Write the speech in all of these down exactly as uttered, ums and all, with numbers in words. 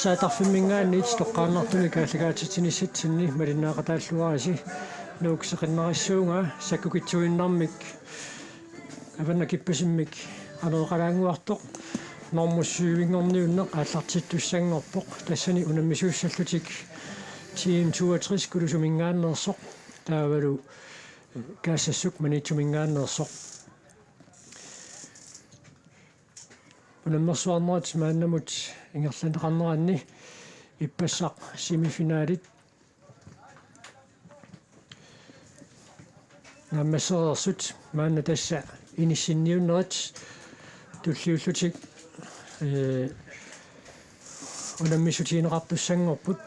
Saattarfimminngaanniit toqqaannartumik aallakaatitsinissatsinni malinnaaqataalluarisi. Nuuk seqinnarissuunga sakkukitsuinnarmik avannakkippasimmik aneeqalaannguartoq normu syvinngorniunneq aallartittussanngorpoq, tassani unammisuussallutik Team toogtres Kulusumminngaanneersoq taavalu Kaassassuk Maniitsuminngaanneersoq. Unammersuarnerit maannamut ingerlanneqarneranni ippassaq semifinalit naammassereersut, maanna tassa inissinniunnerit tulliullutik, ee, unammissutigineqartussanngorput.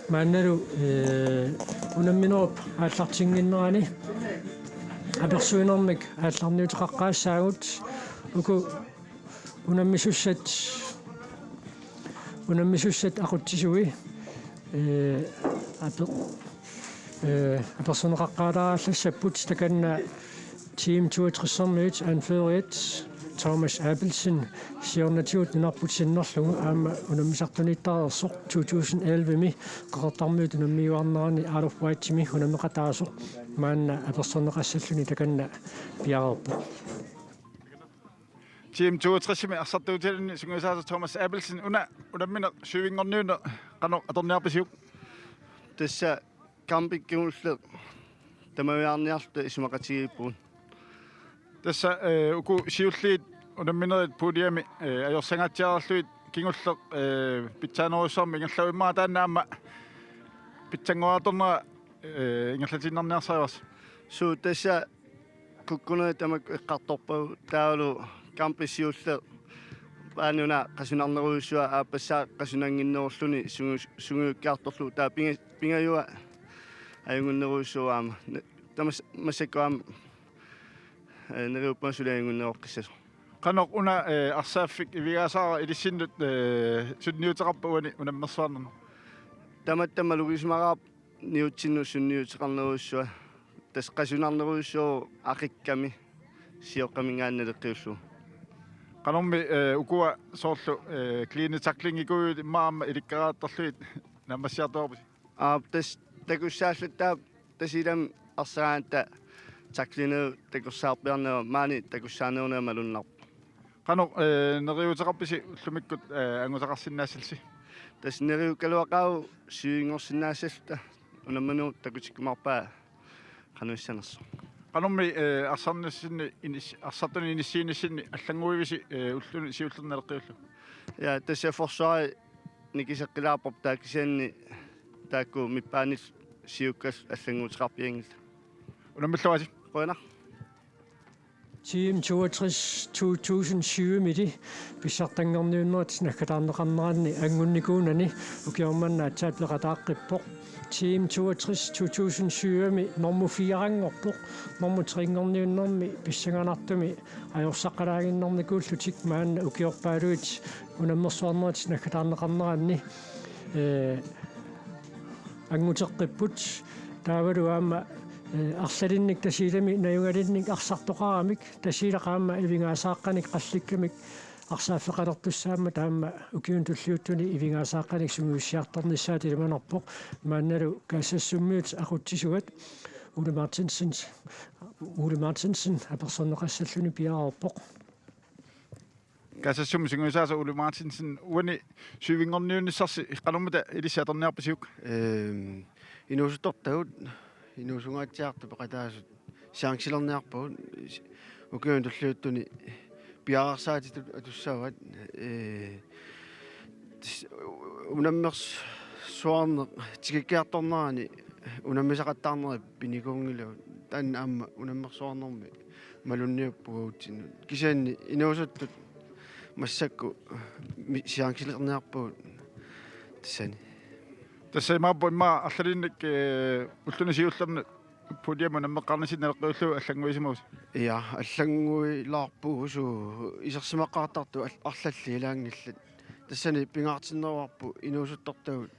Maannalu, ee, unamminerup aallartinnginnerani apersuinermik aallarniuteqaqqaassaagut. Uku unammisussat, unammisussat aqutsisui, ee, ape-, ee, apersorneqaqqaalaarallassapput, takanna Team toogtres-ermiut anføreriat Thomas Abelsen siornatigut nunarput sinnerlugu aamma unammisartuniittareersoq to tusind elleve-mi Qeqertarmiut unammiuarnerani Isle of Wight-imi unammeqataasoq, maanna apersorneqassalluni takanna piareerpoq. Team toogtres-imi arsartuutilinni sungiusaasa Thomas Abelsen, una unammineq syvinngorniunneq qanoq atorniarpisiuk? Tassa kampi kingulleq tamaviaarniarluta isumaqatigiippugut. Tassa, ee, uku siulliit unamminerit puljemi, ee, ajorsangaatsiarlugit kingulleq, ee, pitsaanerujussuarmik ingerlavoq, immaqa taanna aamma pitsanngoriartornera, ee, ingerlatiinnarniarsarivarsi. Suu, tassa kukkunerit tamakku eqqartorpagut, taavalu kampi siulleq paanuna qasunarnerujussuaq aappassaa qasunannginnerulluni sungiu-, sungiukkiartorlugu, taava pinga-, pingajua ajunnginnerujussuuvoq aamma. Ne-, tamas-, massakkut aamma, ee, neriuppunga suli ajunnginneroqqissasoq. Qanoq una, ee, arsaaffik ivigaasaara ilissinnut, ee, sunniuteqarpa uani unammersuarnerni? Tamatta malugisimagaarput niutsinnut sunniuteqarnerujussuaq. Tassa qasunarnerujussuuvoq aqikkami sioqqaminngaanniit naleqqiullugu. Qanormi, ee, ukua soorlu, ee, clean tacklingikuuit immaqa aamma ilikkariartorlugit naammassiartuarpusi? Aap, tassa takussaallattaaq Tasiilami arsagaangatta tacklineri takussaarpiarnera maani takussaanerunera malunnarpoq. Qanoq, ee, neriuuteqarpisi ullumikkut, ee, angusaqarsinnaassallasi? Tassa neriukkaluaqaaq syvinngorsinnaassalluta, unamminerup takutikkumaarpaa qanoq issanersoq. Qanormi, ee, arsarnissinni inis-, arsartuni inissiinissinni allannguivisi, ee, ulluni siullerni naleqqiullugu? Ja, tassa forsvari nikiseqqilaarparput, taava kisianni taakku midtbanit siukkallu allannguuteqarpianngillat. Unammilluarisi. Qujanaq. Team toogtres to tusind syv-mili pissartanngorniunnerit naggataarneqarneranni angunnikuunani ukioq manna aatsaat peqataaqqippoq. Team toogtres to tusind syv-mi normu fire-nngorpoq, normu tre-nngorniunnermi pissanganartumi ajorsaqqalaaginnarnikuullutik maanna ukiorpaaluit unammersuarnerit naggataarneqarneranni, ee, anguteqqipput. Taavalu aamma, ee, arlalinnik Tasiilami najugalinnik arsartoqaramik, Tasiilaq aamma ivingaasaaqqanik qallikkamik arsaaffeqalertussaammat aamma ukiuni tulliuttuni ivingaasaaqqanik sungiussiartornissaat ilimanarpoq. Maannalu Kaassassummiut aqutsisuat Ole Martinsen, Ole Martinsen apersorneqassalluni piareerpoq. Kaassassummi sungiusaasa Ole Martinsen, uani syvinngorniunnissarsi qanormita ilissi atorniarpisiuk? Ehm, inuusuttortagut, inuusungaatsiartut peqataasut chancilerniarpagut, ukiuni tulliuttuni piareersaatitut atussavaat, ee, tassa unammersuarneq tikikkiartornerani unammisaqattaarnerit pinikuunngilagut. Taanna aamma unammersuarnermi malunniuppoq uagutsinnut. Kisianni inuusuttut massakkut mi-, chancilerniarpagut tassani. Tassa imaappoq immaqa arlalinnik, ee, ulluni siullerni puljemi unammeqqaarnissinni naleqqiullugu allannguisimavusi? Ja, allannguilaarpugut, suu, isersimaqqaartartut al-, arlallit ilaanngillat. Tassani pingaartinneruarput inuusuttortagut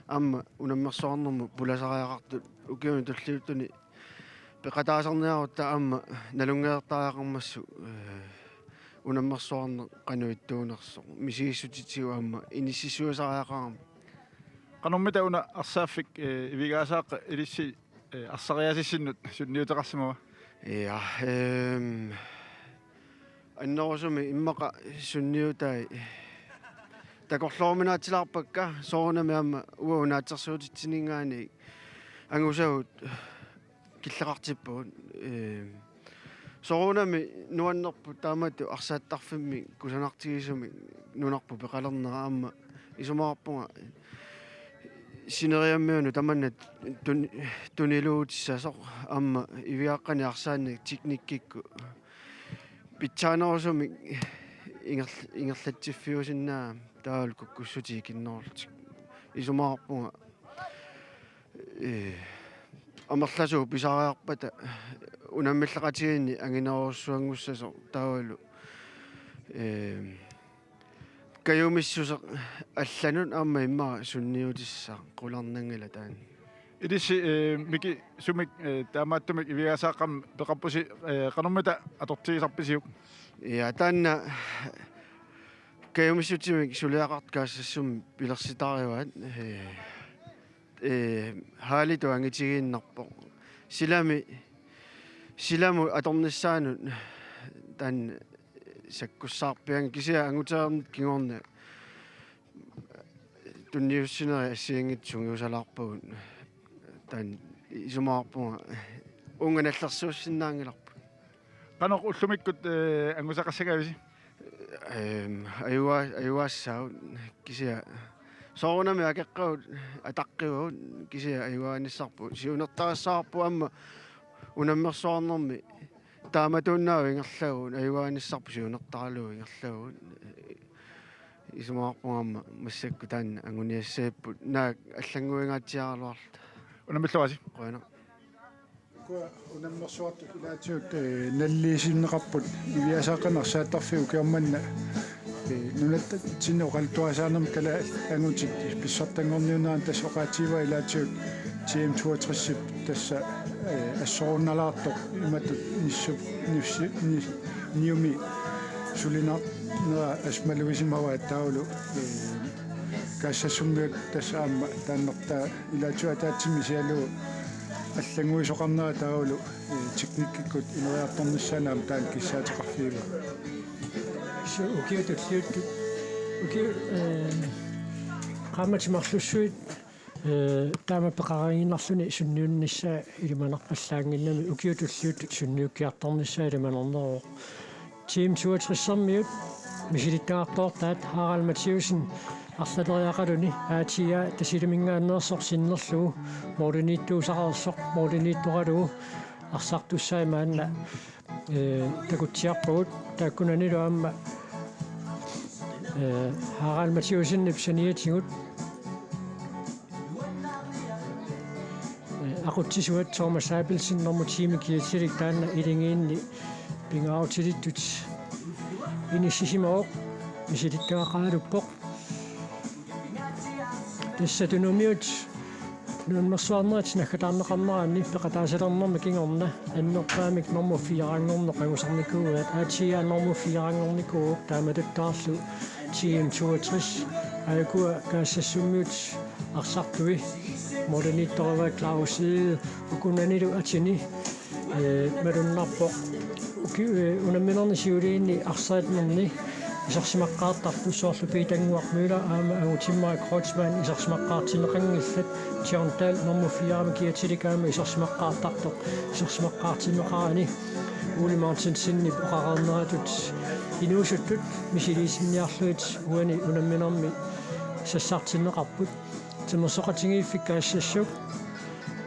aamma unammersuarnermut pulasariaqartut Ukiuni tulliuttuni peqataasarniarutta aamma nalunngeqattariaqarmassuk, eh, unammersuarneq qanoq ittuunersoq, misigissutsitsigut aamma inississuisariaqarami. Qanormita una arsaaffik, eh, Ivigaasaaq ilissi, eh, arsariaasissinnut sunniuteqarsimava? Ja, ehm, annerusumik immaqa sunniutai takorlooruminaatsilaarpakka, soorunami aamma uagut naatsorsuutitsininngaanniit angusagut killeqartippagut. Ehm, soorunami nuannerpoq taamatut arsaattarfimmik kusanartigisumik nunarput peqalernera, aamma isumaqarpunga sineriammiunut tamanna tun-, tuniluutissasoq, aamma Ivigaqqanik arsaannik teknikkikkut pitsaanerusumik inger-, ingerlatsiffiusinnaagami taavalu kukkussutit ikinnerullutik. Isumaqarpunga, eh, amerlasuut pisariaqarpata unammilleqatigiinni anginerussuanngussasoq taavalu, eh, kajumissuseq allanut aamma immaqa sunniutissaq qularnanngilaq taanna. Ilissi, eh, Miki, sumik, eh, taamaattumik Ivigaasaaqqamik peqarpusi, eh, qanormita atortigisarpisiuk? Ja, taanna kajumissutsimik suliaqartut Kaassassummi pilersitarivaat, eh, eh, haalitut angitigiinnarpoq. Silami, silamut atornissaanut taanna sakkussaarpianngilaq, kisianni anguterinermut kingorna tunniussinerit assigiinngitsut sungiusalaarpagut, taanna isumaqarpunga uunga nallersuussinnaanngilarput. Qanoq ullumikkut, eh, angusaqassagavisi? Ehm, ajua-, ajugaassaaq kisianni soorunami akeqqagut ataqqivagut, kisianni ajugaanissarput siunertarissavarput aamma unammersuarnermi taamatuinnaavoq ingerlavugut, ajugaanissarput siunertaralugu ingerlavugut. Isumaqarpunga aamma massakkut taanna anguniassagipput, naak allannguingaatsiaraluarluta. Unammilluarisi. Qujanaq. Ukua unammersuartut ilaatigut, eh, naliliisinneqarput Ivigaasaaqqanik arsaattarfiit ukioq manna, eh, nunatsinni oqaluttuarisaanermi kalaallit angutit pissartanngorniunneranni, tassa oqaatigivaa ilaatigut T M toogtresip tassa, eh, assoruunnalaartoq imatut nissu-, nissi-, ni-, niumi sulinarnera assut malugisimavaat taavalu, eh, Kaassassummiut tassa aamma taannartaa ilaatigut ataatsimik isigalugu allannguisoqarnera taavalu, eh, teknikkikkut ineriartornissaanut aamma taanna kissaateqarfigivaat. Tassa ukiut tulliuttut, ukiut, eh, qaammatit marlussuit, eh, taama peqariinnarluni sunniunnissaa ilimanarpallaannginnami ukiut tulliuttut sunniukkiartornissaa ilimanarneruvoq. Team toogtressermiut misilittagartoortaat Harald Mathiassen arlaleriaqaluni A T A Tasiilaminngaanneersoq sinnerlugu målimiittuusaqartoq, målimiittoralugu arsartussai maanna, eh, takutsiarpagut, taakkunanilu aamma, eh, Harald Mathiassenip saniatigut, eh, aqutsisuat Thomas Abelsen normu tiimi kiatilik taanna iligiinni pingaarutilittut inissisimavoq, misilittagaqaraluppoq. Tassa tunumiut unammersuarnerit naggataarneqarneranni peqataasalernermi kingorna annerpaamik normu fire-nngorneq angusarnikuuaat, A T A normu fire-nngornikuuvoq, taamatuttaarlu Team toogtres, aajuku Kaassassummiut arsartui, målimiittorivaa Claus Egede, ukunanilu atini, eh, malunnarpoq. Uki-, eh, unamminerni siuliini arsarnerni isersimaqqaartartut, soorlu Piitannguaq Møller aamma Angutimmarik Kreutzmann isersimaqqaartinneqanngillat, John Dahl normu fire-mi kiatilik aamma isersimaqqaartartoq, isersimaqqaartinneqarani Ole Martinsenip oqareerneratut inuusuttut misiliisinniarlugit uani unamminermi sassartinneqarput. Timersoqatigiiffik Kaassassuk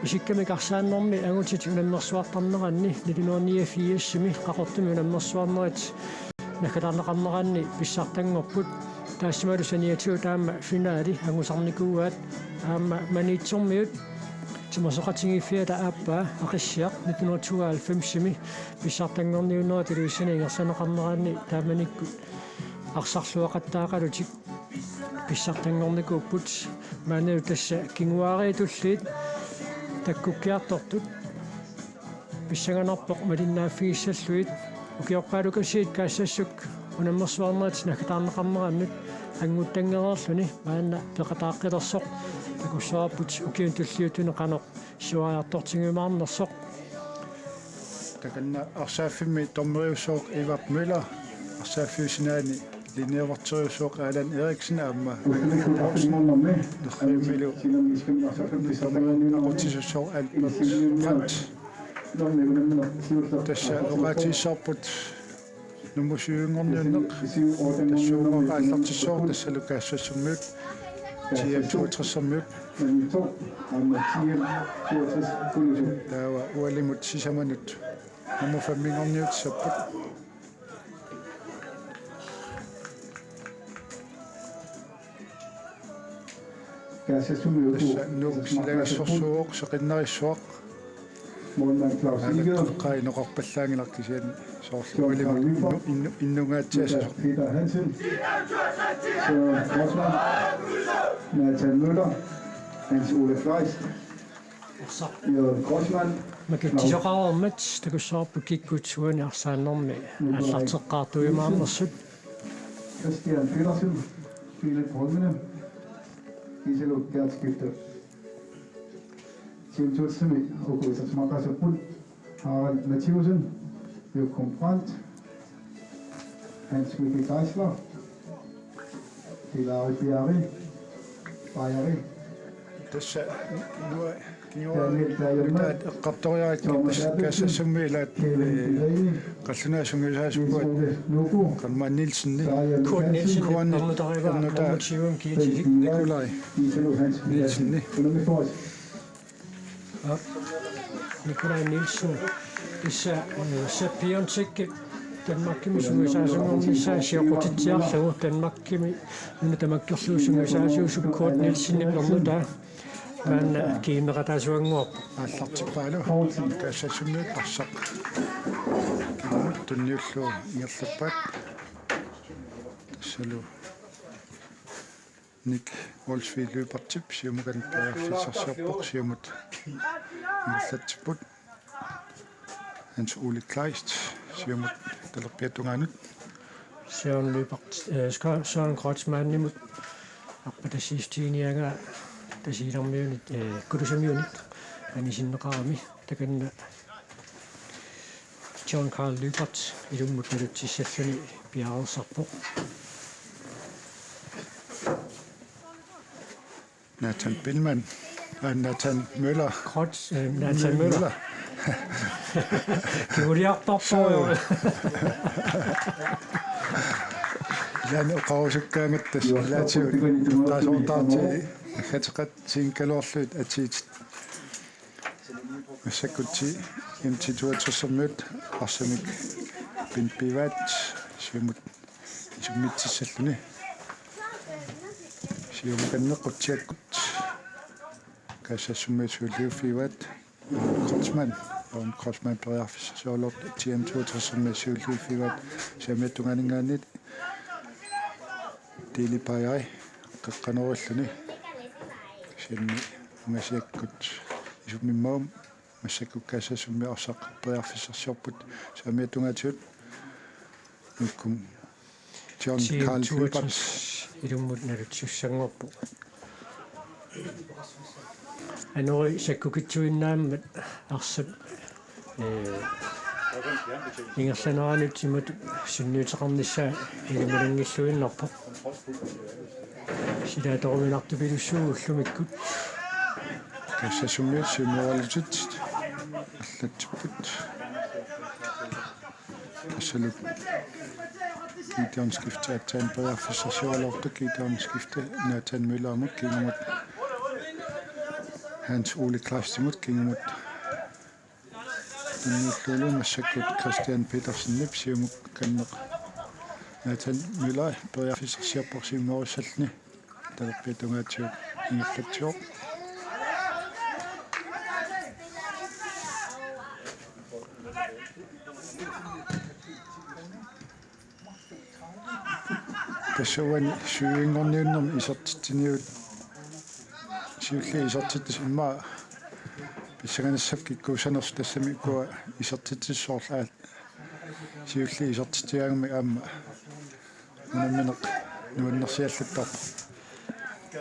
isikkamik arsaannermi angutit unammersuartarneranni nitten hundrede niogfirsimi Qaqortumi unammersuarnerit naggataarneqarneranni pissartanngorput. Taassumalu saniatigut aamma finale angusarnikuuaat, aamma Maniitsormiut timersoqatigiiffiata aappaa Aqissiaq nitten hundrede tooghalvfemsimi pissartanngorniunnerat Ilulissani ingerlanneqarneranni taamanikkut arsarluaqattaaqalutik pissartanngornikuupput. Maannalu tassa kinguaariit tulliit takkukkiartortut pissanganarpoq malinnaaffigissallugit. Ukioqqaalukasiit Kaassassuk unammersuarnerit naggataarneqarnerannut anguttanngereerluni maanna peqataaqqilersoq takussavarput ukiuni tulliuttuni qanoq siuariartortigiumaarnersoq. Takanna arsaaffimmi dommeriussaaq Ivert Møller, arsaaffiup sinaani linjevagteriussaaq Allan Eriksen aamma Poulsen, nerrivimmilu aqutsisussaaq Albert Brandt. Tassa oqaatigissavarput nummer syvinngorniunneq. Tassuuguuna aallartissaaq tassalu Kaassassumiut, T M toogtressermiut. Taava ualimut sisamanut nummer femminngorniutissapput. Tassa Nuuk silagissorsuuvoq seqinnarissuaq. Aalaqqeqqaaq inoqarpallaanngilaq kisianni soorlu ualimut innu-, innu-, innungaatsiassasut. Peter Hansen. Søren Rosman. Nathan Møller. Hans Ole Kleist. Jørgen Kreutzmann. Makitsisoqareermat takussavarput kikkut uani arsaannermi aallarteqqaartuimaarnersut. Christian Petersen, Philip Holmene, Iseluk Gertskifte. Team Tutsimi uku isersimaqaasupput Harald Mathiussen, Jokum Brandt, Hans Mikkel Geisler, Hilari Piari, Pajari. Tassa nua Daniel Tajerma, eqqartoriarakkit Thomas Abbesen, Kaassassumi ilaat, Kevin eh, Delaney, qallunaat sungiusaasuppugut Jens Ole Nuku, Kalman Nielsen, Daniel Kurt Nielsen, Kurt Ni-, Ernuta, Ernuta, Ernuta, Nikolai Nielsen. Nikolaj Nielsen. Tassa, eh, Sepp Piontek Danmarkimi sungiusaasunngornissaa sioqqutitsiarlugu Danmarkimi una tamakkerlugu sungiusaasuusup Kurt Nielsenip ernutaa maanna kiimeqataasuannguarpoq. Aallartippaalu Kaassassumi arsaq. Tunniullugu ingerlappaat. Tassalu Nick Olsvig Lyberthip siumut kanneq periarfissarsiorpoq, siumut ingerlatsipput. Hans Ole Kleist siumut talerpiata tungaanut. Søren Lyberth, eh, Skra-, Søren Kreutzmannimut arpatassiissutigiinngilagaa Tasiilarmiunit, eh, Kulusamiunit anisinneqarami takanna John Carl Lyberth ilummut nalutsissalluni piareersarpoq. Nathan Billmann. Ah, Nathan Møller. Kreutzmann, eh, Nathan Møller. Møller. Kinguliartorpoq. Ilaanni oqarusukkaangatta ilaatigut qaasortaarti aggateqatigiikkaluarlugit atiitit. Massakkut M T toogtressermiut arsamik pinpivaat siumut isummitsissalluni. Siumut kanneq Qutsiakkut Kaassassumi siulliuffigivaat Kreutzmann, Jørgen Kreutzmann periarfissarsiorlugu T M toogtressermi siulliuffigivaat saamiata tungaaninngaanniit Dili Pajai qeqqanoorluni. Kisianni ungasiakkut isummimmaguma massakkut Kaassassumi arsaq periarfissarsiorput saamiata tungaatigut. Nuukkup John Carl Lyberth ilummut naluttussanngorpoq. Anori sakkukitsuinnaammat arsap, eh, ingerlaneranut imatut sunniuteqarnissaa ilimananngilluinnarpoq. Silaatoruminartupilussuuvoq ullumikkut. Kaassassumi siumooralutit allatsipput. Tassalu Gideon Skifte aatsaat periarfissarsioraluartoq, Gideon Skifte Nathan Møllerimut kingumut Hans Ole Kleistimut kingumut. Tunniullugulu massakkut Christian Petersenip siumut kanneq Nathan Møller periarfissarsiorpoq siumoorissalluni. Talerpiata tungaatigut ingerlatsivoq. Tassa uani syvinngorniunnermi isertitsiniut siulliit isertitsisut immaqa Pissanganassaaq kikkuussanersoq tassami ukua isertitsisut soorlu aal-, siulliit isertitsigaangamik aamma unammineq nuannersiallattarpoq.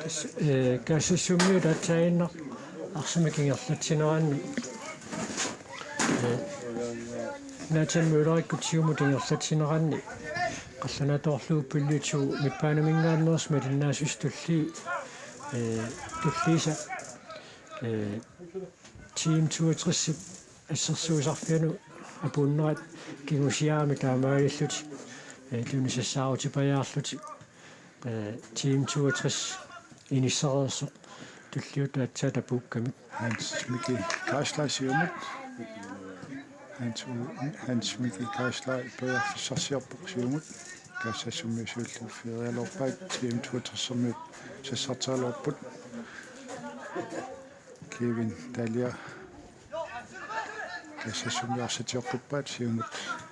Tassa, eh, Kaassassummiut aatsaannguaq arsamik ingerlatsineranni, eh, Nathan Møllerikkut siumut ingerlatsineranni qallunaatoorlugu pulje to midtbaneminngaanneersut malinnaasussat tulliit, eh, tulliisa, eh, Team toogtresip assersuisarfianut apuunnerat kingusiaramik taamaalillutik, eh, tunisassaarutipajaarlutik, eh, Team toogtres inissereersoq tulliuttoq aatsaat apuukkamik. Hans Miki Geisler siumut. Hans U-, Hans Miki Geisler periarfissarsiorpoq siumut. Kaassassummiut siulliuffigiaraluarpaat, Team toogtresimiut sassartaraluarput. Kevin Dahlia Kaassassummiut arsaq tioqquppaat, siumut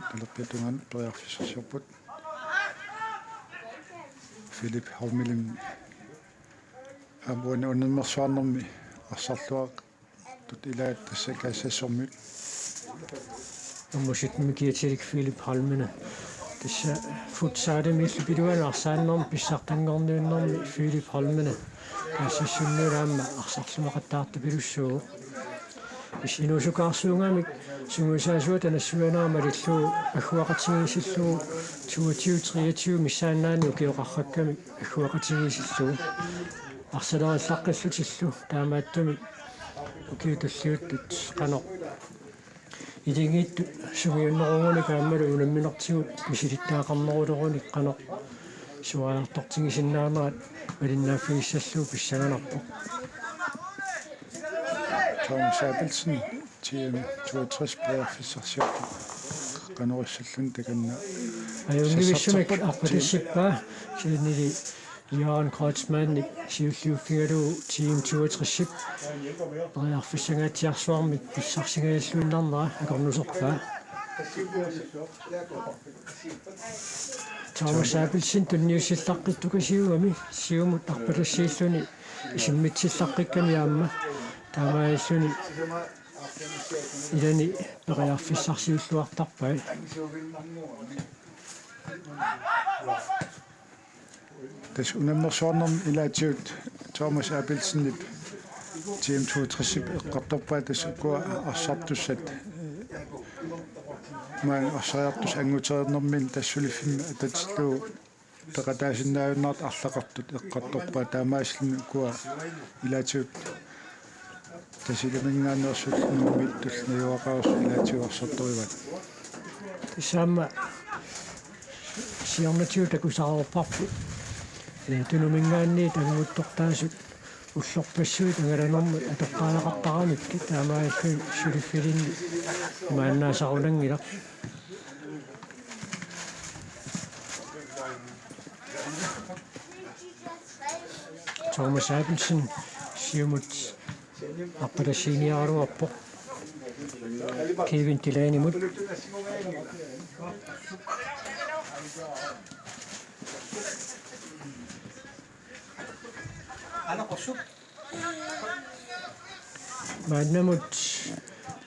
talerpiata tungaanut periarfissarsiorput. Philip Holmeling aamma unammersuarnermi arsarluartut ilaat tassa Kaassassummiut. Aamma sytten-imiikkatsillutik Philip Holmene. Tassa futsalimi illup iluani arsaannermi pissartanngorniunnermi Philip Holmene Kaassassummiullu aamma arsarluaqattaartupilussuuvoq. Inuusukaarsuungamik sungiusaasuata nassuiaanera malillugu agguaqatigiissillugu toogtyve treogtyve missaannaanni ukioqarfakkamik agguaqatigiissillugu. Arsalerillaqqillutillu taamaattumik ukiut tulliuttut qanoq iligiittut sungiunnerugunik aammalu unamminertigut misilittagaqarnerulerunik qanoq suaartortigisinnaanerat malinnaaffigissallugu pissanganarpoq. Thomas Abelsen, T M toogtres, periarfissarsiorpoq. Qanoq issalluni takanna. Ajunngivissumik sassarterpoq arpatassippaa, kisiannili Jørgen Kreutzmann siulliuffigalugu Team toogtresip periarfissangaatsiarsuarmik pissarsigalluinnarnera akornuserpaa. Thomas Abelsen tunniussillaqqittukasiugami siumut arpatassiilluni isimmitsillaqqikkami aamma taamaalilluni ilani periarfissarsiulluartarpai. Tassa unammersuarnermi ilaatigut Thomas Abelsenip Team toogtresip eqqartorpaa, tassa ukua arsartussat maani arsariartussat angutereernerminni tassa suliffimmi atatillugu peqataasinnaajunnaartut arlaqartut eqqartorpaat, taamaasilluni ukua ilaatigut Tasiilaminngaanneersullu Nuummiittullu najugaqareersut ilaatigut arsartorivaat. Tassa aamma siornatigut takusaqarparput, eh, Tunuminngaanniit anguttortaasut ullorpassuit angalanermut atoqqaajaqartaramikkit, taamaalilluni suliffilinni imaannaasarunanngilaq. Thomas Abelsen siumut arpatassiiniaraluarpoq Kevin Delaney-mut. Maannamut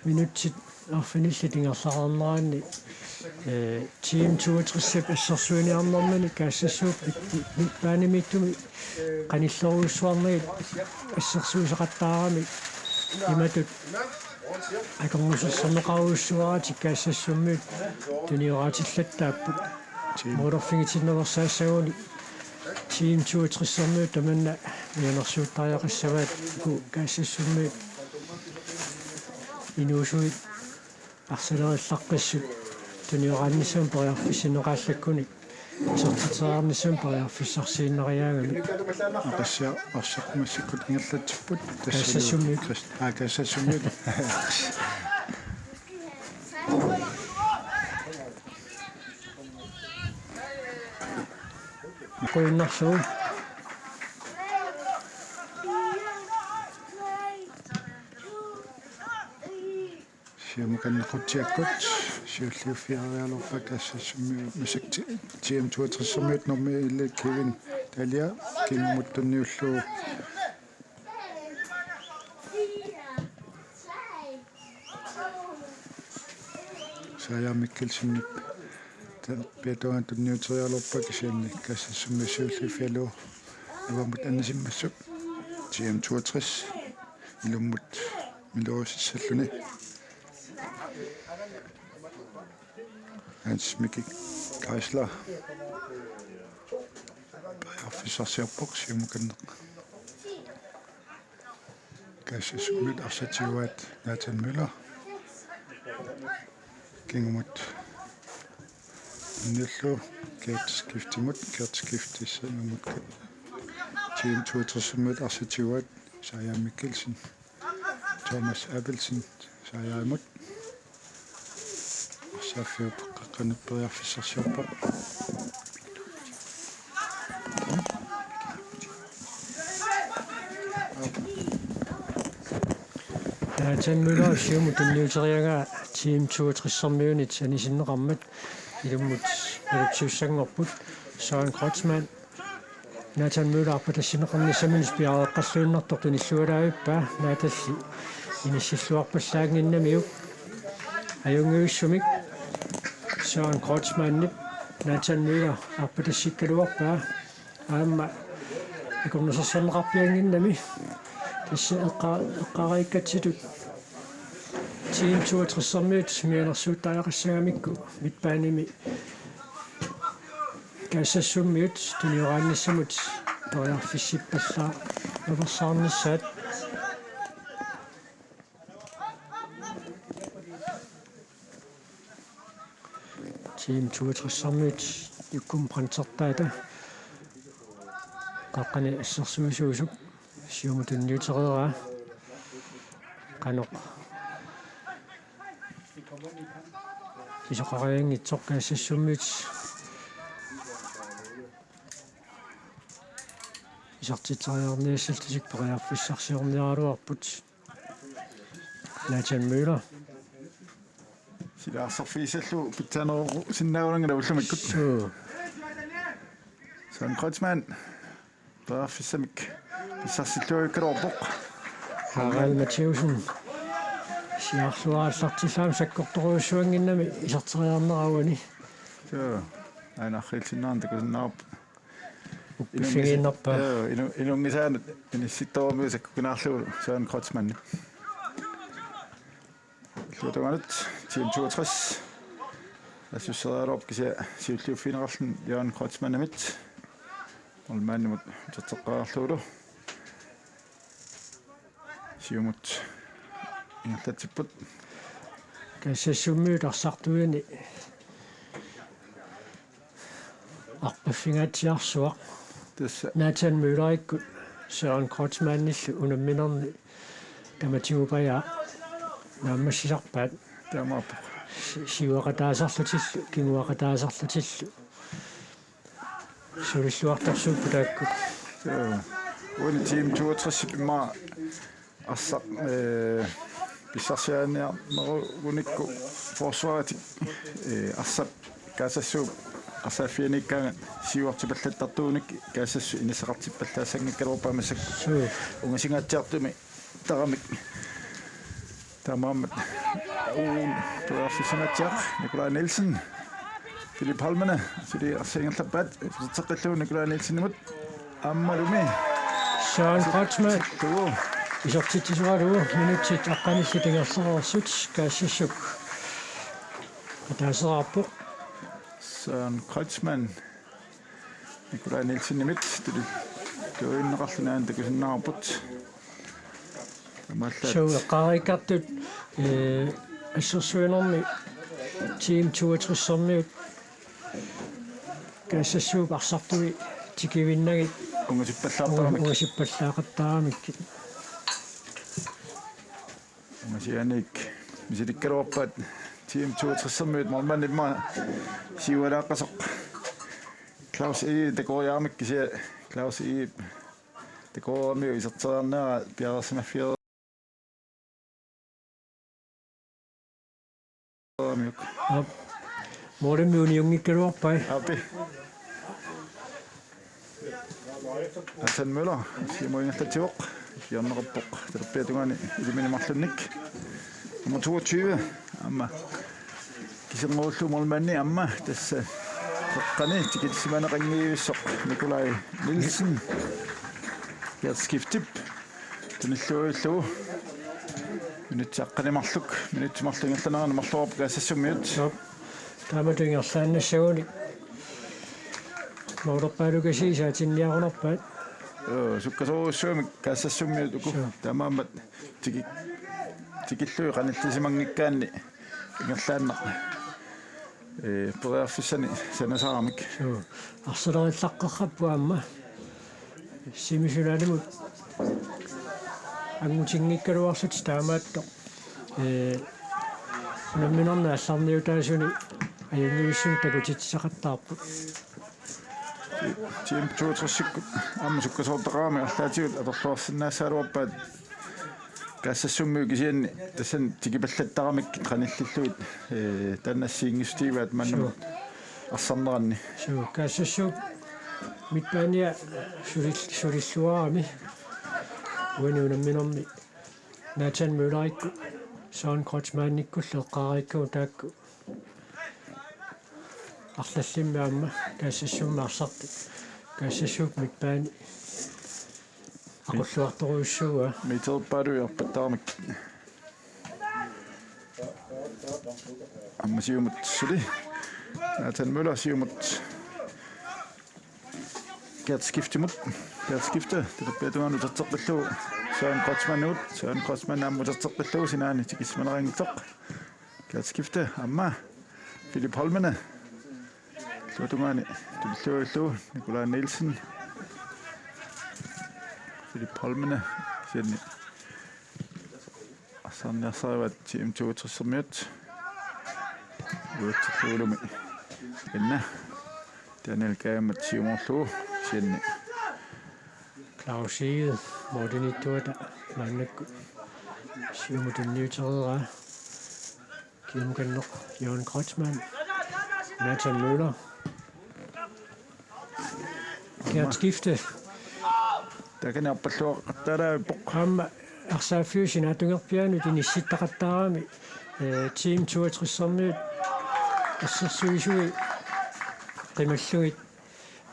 minutsit arfinillit ingerlareerneranni, eh, Team toogtresip assersuiniarnermini Kaassassuup mid-, midtbanemiittumi qanillerujussuarnagit assersuisaqattaaramik imatut akornusersorneqarujussuaratik Kaassassummiut tunioraatillattaapput. Team. Moorfigitinnersaassaguni Team toogtressermiut tamanna mianersuuttariaqassavaat, uku Kaassassummiut inuusuit arsalerillaqqissut tunioraannissamut periarfissinneqaallakkunik isertitseriarnissamut periarfissarsiinnariaagamik. Aqassia arsaq massakkut ingerlatsipput. Kaassassummiut. Aa, Kaassassummiut. Qujanarsuaq. Siumukannequtsiakkut siulliuffiarialuarpaat Kaassassummiut massakkut T M toogtressermiut nummer elleve Kevin Dahlia kingumut tunniullugu. Saaja Mikkelsenip talerpiata tunniuteriaraluarpaa, kisianni Kaassassummi siulliuffigalugu avammut anisimmassuk T M toogtres ilummut miloriussalluni. Hans Miki Geisler periarfissarsiorpoq siumukanneq. Kaassassummiut arsaq tiguaat Nathan Møller. Kingumut. Nillu Gert Skiftimut, Gert Skiftissanngummut. T M toogtresimiut arsaq tiguaat Saaja Mikkelsen, Thomas Abelsen, Saajamut. Arsaq tiguaat qeqqanut periarfissarsiorpoq. Nathan Møller siumut tunniuteriaraa T M toogtresimiunit anisinneqarmat ilummut nalortissanngorput. Søren Kreutzmann. Nathan Møller arpatassinneqarnissaminut piareeqqalluinnartoq tunillualaavippaa, Natalli inissilluarpallaannginnamiuk. Ajunngivissumik Søren Kreutzmannip Nathan Møller arpatassikkaluarpaa. Aamma akunnersorsorneqarpiannginnami. Tassa eqqa-, eqqaariikkatsitut T M toogtresimiut mianersuuttariaqassagamikku midtbanemi Kaassassummiut tunioraannissamut periarfissippallaa nalersaarnissaat. T M toogtresimiut Jukum Brandtsertaata qaqqani assersuisuusuk siumut tunniutereeraa. Qanoq isoqarianngitsoq Kaassassummiut isertitseriarniassallutik periarfissarsiorniaraluarput. Nathan Møller. Sila arsarfigissallugu pitsaanerusinnaanngilaq ullumikkut. Suu. Søren Kreutzmann. Periarfissamik pissarsilluavikkaluarpoq. Harald Matthæusen. Siarluarallartillaamik sakkortorujussuannginnami iserteriarnera uani. Joo. Aana arriilsinnaarneq takusinnaavarput. Uppiffigiinnarpaa. Joo, inu-, inunngisaanut inissittorujummik sakkukinaarlugu Søren Kreutzmannip. Illuatungaanut T M toogtres. Assusseriaraluarpoq kisianni siulliuffigineqarluni Jørgen Kreutzmannimit. Målmandimut uterteqqaarlugulu. Siumut ingerlatsipput. Kaassassummiut arsartuini arpaffingaatsiarsuaq. Tassa. Nathan Møllerikkut Søren Kreutzmannillu unamminerni tamatigupajaa naammassisarpaat. Taamaappoq. Si-, siuaqataasarlutillu, kinguaqataasarlutillu. Sulilluartorsuupput taakku. Joo. Uani T M toogtresip immaqa arsaq, eh, pissarsiaaniarnerugunikku forsvaritik, eh, arsap Kaassassooq arsaaffianiikkaangat siuartipallattartuunik Kaassassooq inissaqartippallaassanngikkaluarpaa massakkut. Suu. Ungasingaatsiartumik taramik. Taamaammat uagut periarfissanngaatsiaq Nikolaj Nielsen. Philip Holmene, suli arsaat ingerlappaat, iserteqqillugu Nikolaj Nielsenimut. Aammalumi. Søren Kreutzmann. Tuu. Isertitsisoralugu minutsit aqqanillit ingerlareersut Kaassassooq ataaseraarpoq. Søren Kreutzmann. Nikolaj Nielsenimit tuli tuinneqarluni aana takusinnaavarput. Taamaallaat. Suu eqqaariikkartut, eh, assersuinermi T M toogtresimiut Kaassassooq arsartui tikivinnagit. Ungasippallaaqattaaramikkit. Unga-, ungasippallaaqattaaramikkit. Ungasianik misilikkaluarpaat T M toogtresimiut målmandip immaqa siualaaqqasoq. Claus Egede takoriaramik kisianni Claus Egedep takoramiuk iserteriarnera piareersimaffigeramiuk. Aap. Målimik uniunngikkaluarpai. Aappi. Nathan Møller, siumut ingerlatsivoq, hjørneqarpoq, talerpiata tungaani iliminik marlunnik. Nummer toogtyve, aamma. Iserngorullugu målmandi aamma tassa qeqqani tikillusimaneqanngivissoq Nikolaj Nielsen. Gert Skiftep tunilluarlugu. Minutsit aqqaneq marluk, minutsit marluk ingerlaneranni marloqarpoq Kaassassummiut. Joo. Taamatut ingerlaannassaguni. Målerpaalukasiit saatinniarunarpaat. Joo, sukkasoorujussuarmik Kaassassummiut uku. Joo. Taamaammat tiki-, tikillugit qanillisimanngikkaanni ingerlaannaq, ee, periarfissani sanasaramik. Suu. Arsalerillaqqerrappoq aamma. Semifinalimut angutinngikkaluarlutik taamaattoq. Ee, unamminerni aallarniutaasuni ajunngivissunik takutitsisaqattaarput. Team toogtresikkut aamma sukkasoortaqarami arlaatigut atorluarsinnaassaagaluarpaat Kaassassummiut kisianni tassani tikipallattaramik qanillillugit, ee, taanna assigiinngissutigivaat maannamut. Suu. Arsarneranni. Suu, Kaassassuup midtbania sulil-, sulilluarami. Uani unamminermi Nathan Møllerikkut Søren Kreutzmannikkullu eqqaariikkagut taakku. Arlallimmi aamma Kaassassummi arsartut. Kaassassuup midtbani aqulluartorujussuuaa. Meterpaaluit arpattaramik. Aamma siumut suli. Nathan Møller siumut. Gert Skiftemut. Gert Skifte, talerpiata tungaanut uterteqqillugu Søren Kreutzmannimut. Søren Kreutzmann aamma uterteqqillugu sinaani tikillusimaneqanngitsoq. Gert Skifte, aamma. Philip Holmene. Illuatungaani tunilluarlugu Nikolaj Nielsen. Philip Holmene, kisianni arsarniarsarivaat Team toogtressermiut. Uatsilluulumi. Inna. Daniel Kaammat siumoorlugu, kisianni. Claus Egede, Morten Ittuata, maannakkut. Siumut tunniutereeraa. Kiamukanneq Jørgen Kreutzmann. Nathan Møller. Gert Skifte. Taakani arpalluaqattaalaarpoq. Aamma arsaaffiup sinaatungerpiaanut inissittaqattaarami, ee, Team toogtressermiut assersuisui qimallugit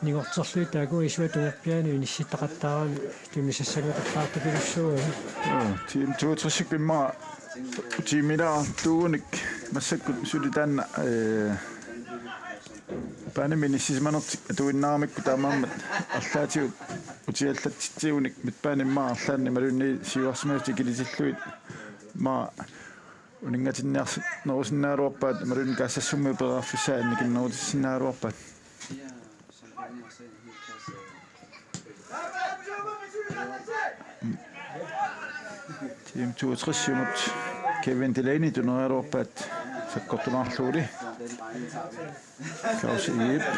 ningorterlugit taakku isuata tungerpiaanut inissittaqattaarami tunisassanngortartaartupilussuuvoq. Joo, Team toogtresikkut immaqa tiimilaartuunik massakkut suli taanna, ee, baanimi inissisimanertik atuinnaaramikku taamaammat arlaatigut utiallatsitsiunik midtbani immaqa arlaanni imaluunniit siuarsimasut ikilitillugit immaqa uninngatinniarnerusinnaagaluarpaat imaluunniit Kaassassummiut periarfissaat annikinnerutissinnaagigaluarpaat. Team toogtresikkut Kevin Delaney tunerigaluarpaat sakkortunerarluguli. Claus Egede.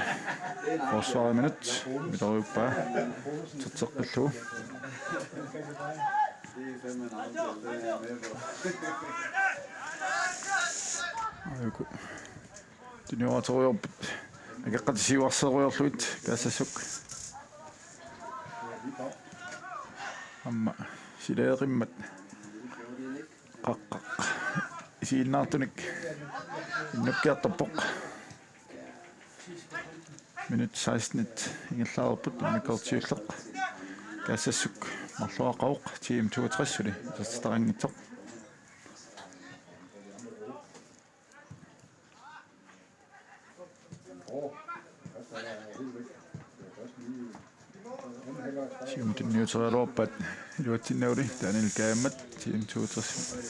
Forsvarimut. Midterpaa. Uterteqqillugu. Ajuku. Tunioratoriorput. Akeqqatit siuarseerujoorlugit Kaassassuk. Aamma silageqimmat qaqqaq isiginnaartunik innukkiartorpoq. Minut seksten ingerlareerput, immikkoortoq siulleq. Kaassassuk marloqarpoq, Team toogtres suli isertitaqanngitsoq. Siumut tunniuterigaluarpaat iluatsinnagu Daniel Kaammat, Team toogtres,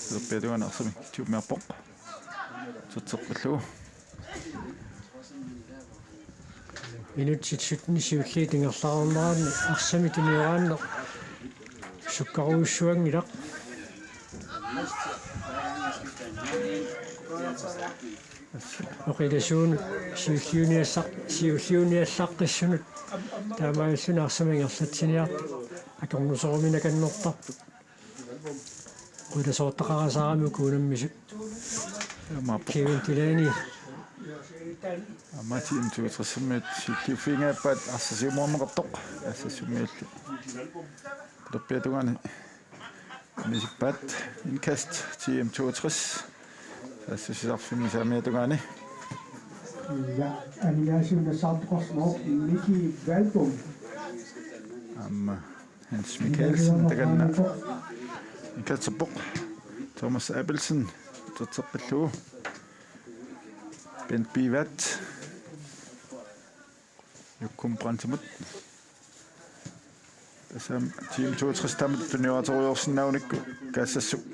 talerpiata tungaanut arsamik kitsummiarpoq. Uterteqqillugu. Minutsit sytten siulliit ingerlareerneranni arsamik tunioraanneq sukkarujussuanngilaq. Oqilasuunut siulliuniassaq-, siulliuniallaqqissunut taamaalilluni arsamik ingerlatsiniartut akornuserumik nakannertarput. Oqilasoortaqarasaarami uku unammisut. Aamma Kevin Delaney. Aamma Team toogtressermiut siulliuffigingajaappaat arsaq siumoorneqartoq. Kaassassummiullu talerpiata tungaani inisippaat. Indkast Team toogtres. Saassussisarfimmi saamiata tungaani. Ja, aningaasanut nassaartoqarsimavoq Miki Valbom. Aamma Hans Mikkelsen takanna. Mikkelsen. Thomas Abelsen. Terteqqillugu. Bent Bivat. Jokum Brandtimut. Tassami Team toogtres taamatut tunioraaterujoorsinnaagunikku Kaassassut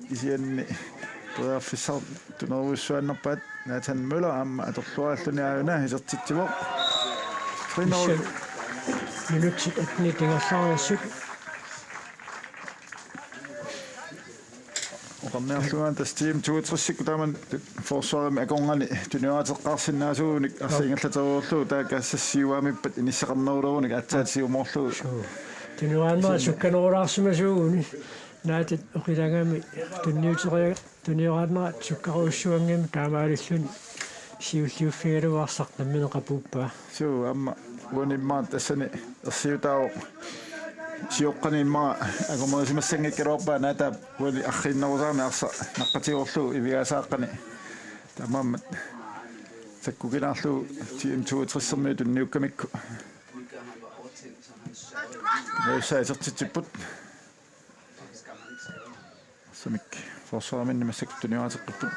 kisianni periarfissaq tunerujussuaannarpaat. Nathan Møller aamma atorluaralluni aajuna isertitsivoq. Tre nul. Minutsit attenit ingerlareersut. Oqarniarlugu tassa Team toogtresikkut taama forsvarimi akornanni tunioraateqqaarsinnaasuunik arsaq ingerlaterujoorlugu taava Kaassassip siuaamippat inissaqarnerulerunik aatsaat siumoorlugu. Suu. Tunioraanerat sukkanerulaarsimasuuguni. Naatsit oqilagami tunniuteria-, tunioraanerat sukkarujussuanngimmat taamaalilluni siulliuffigalugu arsaq nammineq qapuuppaa. Suu, aamma uani immaqa tassani ersiutaavoq. Sioqqani immaqa akornerisimassanngikkaluarpaa naataap uani arriinnerusarami arsaq naqqatigoorlugu ivigaasaqqani. Taamaammat sakkukinaarlugu Team toogtresermiut tunniukkamikku. Majussa isertitsipput. Arsamik forsvariminnit massakkut tunioraateqqipput.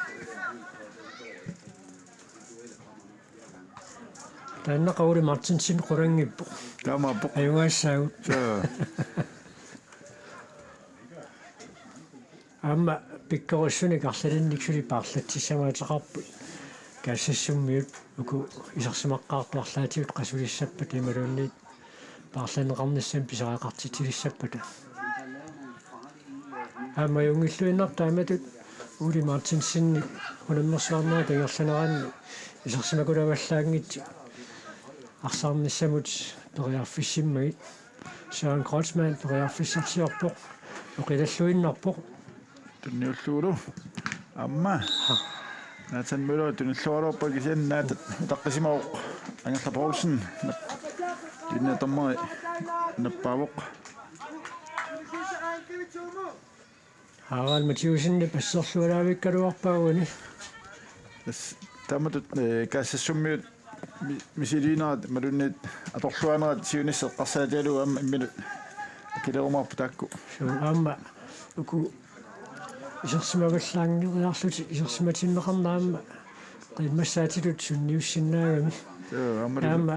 Taanna Qauli Martinsen qulanngippoq. Taamaappoq. Ajugaassaagut. Suu. Aamma pikkorissunik arlalinnik suli paarlatsissamaateqarput. Kaassassummiut uku isersimaqqaartut arlaatigut qasulissappat imaluunniit paarlanneqarnissamik pisariaqartitsilissappata. Aamma ajunngilluinnarpoq taamatut Ole Martinsenip unammersuarnerup ingerlanerani isersimakulavallaanngitsut arsaarnissamut periarfissimmagit. Søren Kreutzmann periarfissarsiorpoq, oqilalluinnarpoq. Tunniullugulu. Aamma. Nathan Møller tunilluaraluarpaa kisianni Naataap utaqqisimavoq. Angerlaq Poulsen. Nap-, linjedommeri nappaavoq. Harald Mathiassenip asserlualaavikkaluarpaa uani. Tassa taamatut, eh, Kaassassummiut mi-, misiliinerat imaluunniit atorluaanerat siunissaq eqqarsaatigalugu aamma imminut akilerumaarput taakku. Suu, aamma uku isersimavallaanngeriarlutik isersimatinneqarneq aamma qiimmassaatitut sunniussinnaagami. Joo, aamma. Taama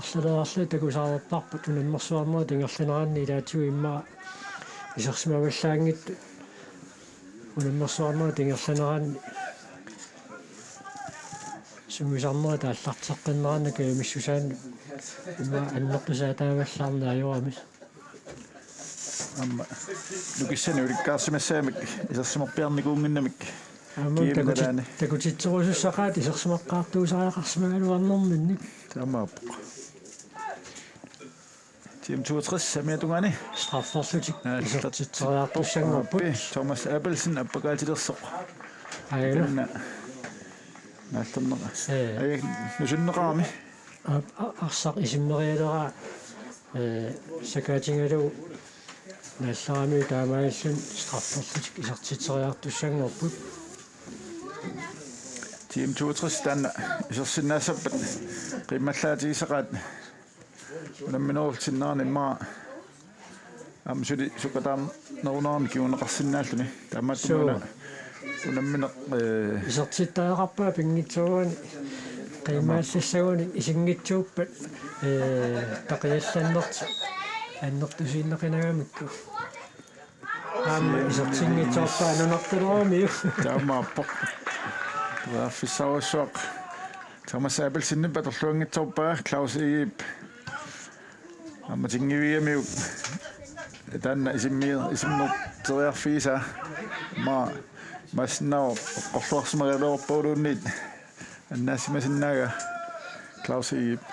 arlaleriarlugit takusaareerparput unammersuarnerup ingerlanerani ilaatigut immaqa isersimavallaanngitsut unammersuarnerup ingerlanerani sungiusarnerup aallarteqqinnerani kajumissusaanut immaqa annertusaataavallaarneq ajorami. Aamma nukissanik ulikkaarsimassagamik isersimarpiarnikuunnginnamik. Aamma kiiminalaani. Takutit-, takutitserusussaqaat isersimaqqaartuusariaqarsimagaluarnerminnik. Taamaappoq. Team toogtres saamiata tungaani. Strafferlutik. Aa, isertitseriartussanngorput. Aappi, Thomas Abelsen appakaatilersoq. Aajuna. Taanna naallerneq. Ee. Aja, nusunneqarami. Aap, a-, arsaq isimmerialeraat, ee, sakaatigalugu naallerami taamaalilluni strafferlutik isertitseriartussanngorput. Team toogtres taanna isersinnaassappat qiimmallaatigisaqaat unamminerup sinnerani immaqa aamma suli sukataarnerunerani kinguneqarsinnaalluni. Taamaattumik. Suu. Una-, unammineq, ee, isertittariaqarpaa pinngitsoorani qiimmaallassagunik isinngitsuuppat, ee, taqiallannertik annertusiinnaqinagamikku. Aamma isertinngitsoorpaa nunartaleramiuk. Taamaappoq. Periarfissarujussuaq. Thomas Abelsenip atorluanngitsoorpaa Claus Egedep. Aamma tinngivigamiuk taanna isimmi-, isimmerteriarfigisaa. Aamma imaassinnaavoq eqqorluarsimagaluarpaa uluunniit annaassimasinnaagaq Claus Egedep.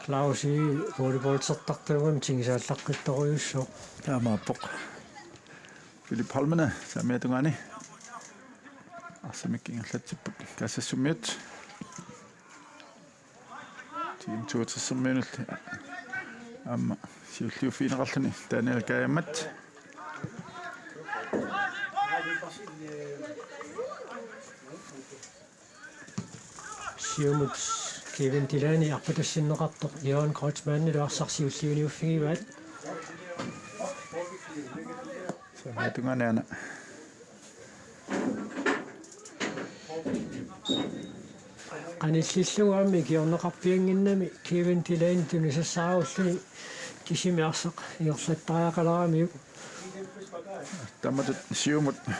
Claus Egede volleyballsertartuugami tigusaallaqqittorujussuuvoq. Taamaappoq. Philip Holmene saamiata tungaani. Arsamik ingerlatsipput Kaassassummiut. Team toogtresermiunullu aamma siulliuffigineqarluni Daniel Kajammat. Siumut Kevin Delaney arpatassinneqartoq Jørgen Kreutzmannilu arsaq siulliuniuffigivaat. Samiatungaaniana. Qanillillugu aamma ikiorneqarpiannginnami Kevin Delaney tunisassaarulluni kisimi arsaq ingerlattariaqalaaramiuk. Taamatut siumut, eh,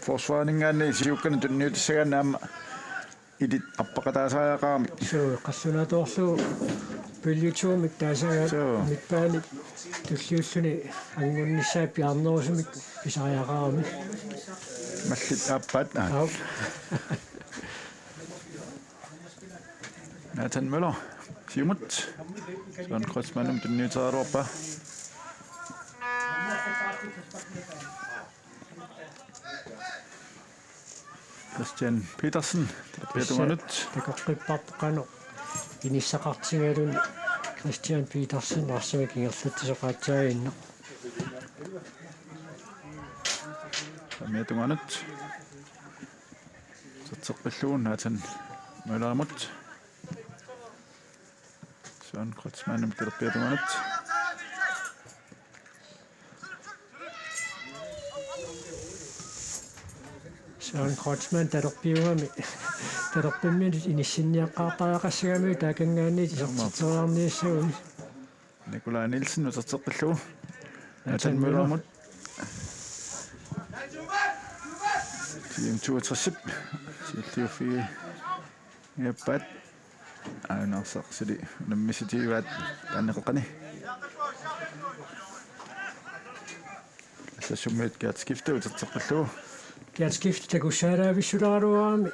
forsvarininngaanniit siukkani tunniutissagaanni aamma ilit appaqataasariaqaramik. Suu, qallunaatuarlugu pulje to-mik taasagaat. Suu. Midtbane tulliulluni angunnissaa piaarnerusumik pisariaqarami. Mallit aappaat. Aa. Aap. Nathan Møller, siumut. Søren Kreutzmannimut tunniuteriaraluarpaa. Christian Petersen, talerpiata tungaanut. Takoqqipparput qanoq inissaqartigaluni Christian Petersen arsamik ingerlatsisoqaassaaginnaq. Samiatungaanut. Uterteqqillugu Nathan Møllerimut. Søren Kreutzmannimut talerpiata tungaanut. Søren Kreutzmann talerpiugami. Talerpimminut inissinniaqqaartariaqassagami taakanngaanniit isertitseriarniassaguni. Nikolaj Nielsen uterteqqillugu. Nathan Møllerimut. T M toogtresip. Siulliuffigiuppaat. Aana arsaq suli unammissutigivaat taanneqeqqani. Assassummiit Gert Skifte uterteqqillugu. Gert Skifte takussaalaavissuleraluarami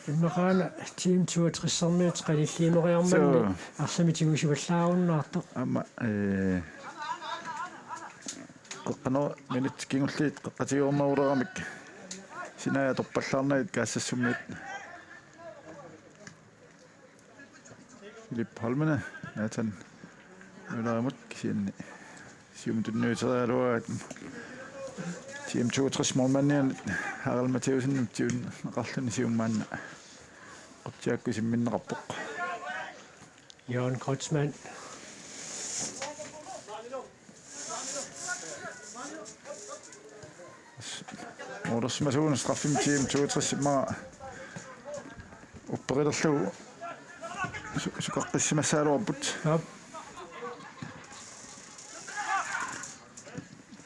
immaqaana T M toogtressermiut qanilliuneriarmanni. Suu. Arsamik tigusivallaarunnaartoq. Aamma, eh, qeqqanut minutsit kingulliit qeqqatigoorneruleramik sinaajat atorpallaarnagit Kaassassummiit. Philip Holmene, Nathan Møllerimut kisianni siumut tunniuteriaraluaraat T M toogtres målmandianit Harald Matthæussen tigunneqarluni siumut maanna quttiakku simminneqarpoq. Jørgen Kreutzmann. Målersimasuun straffimik T M toogtres immaqa upperilerlugu su-, sukaqqissimassagaluarput. Aap.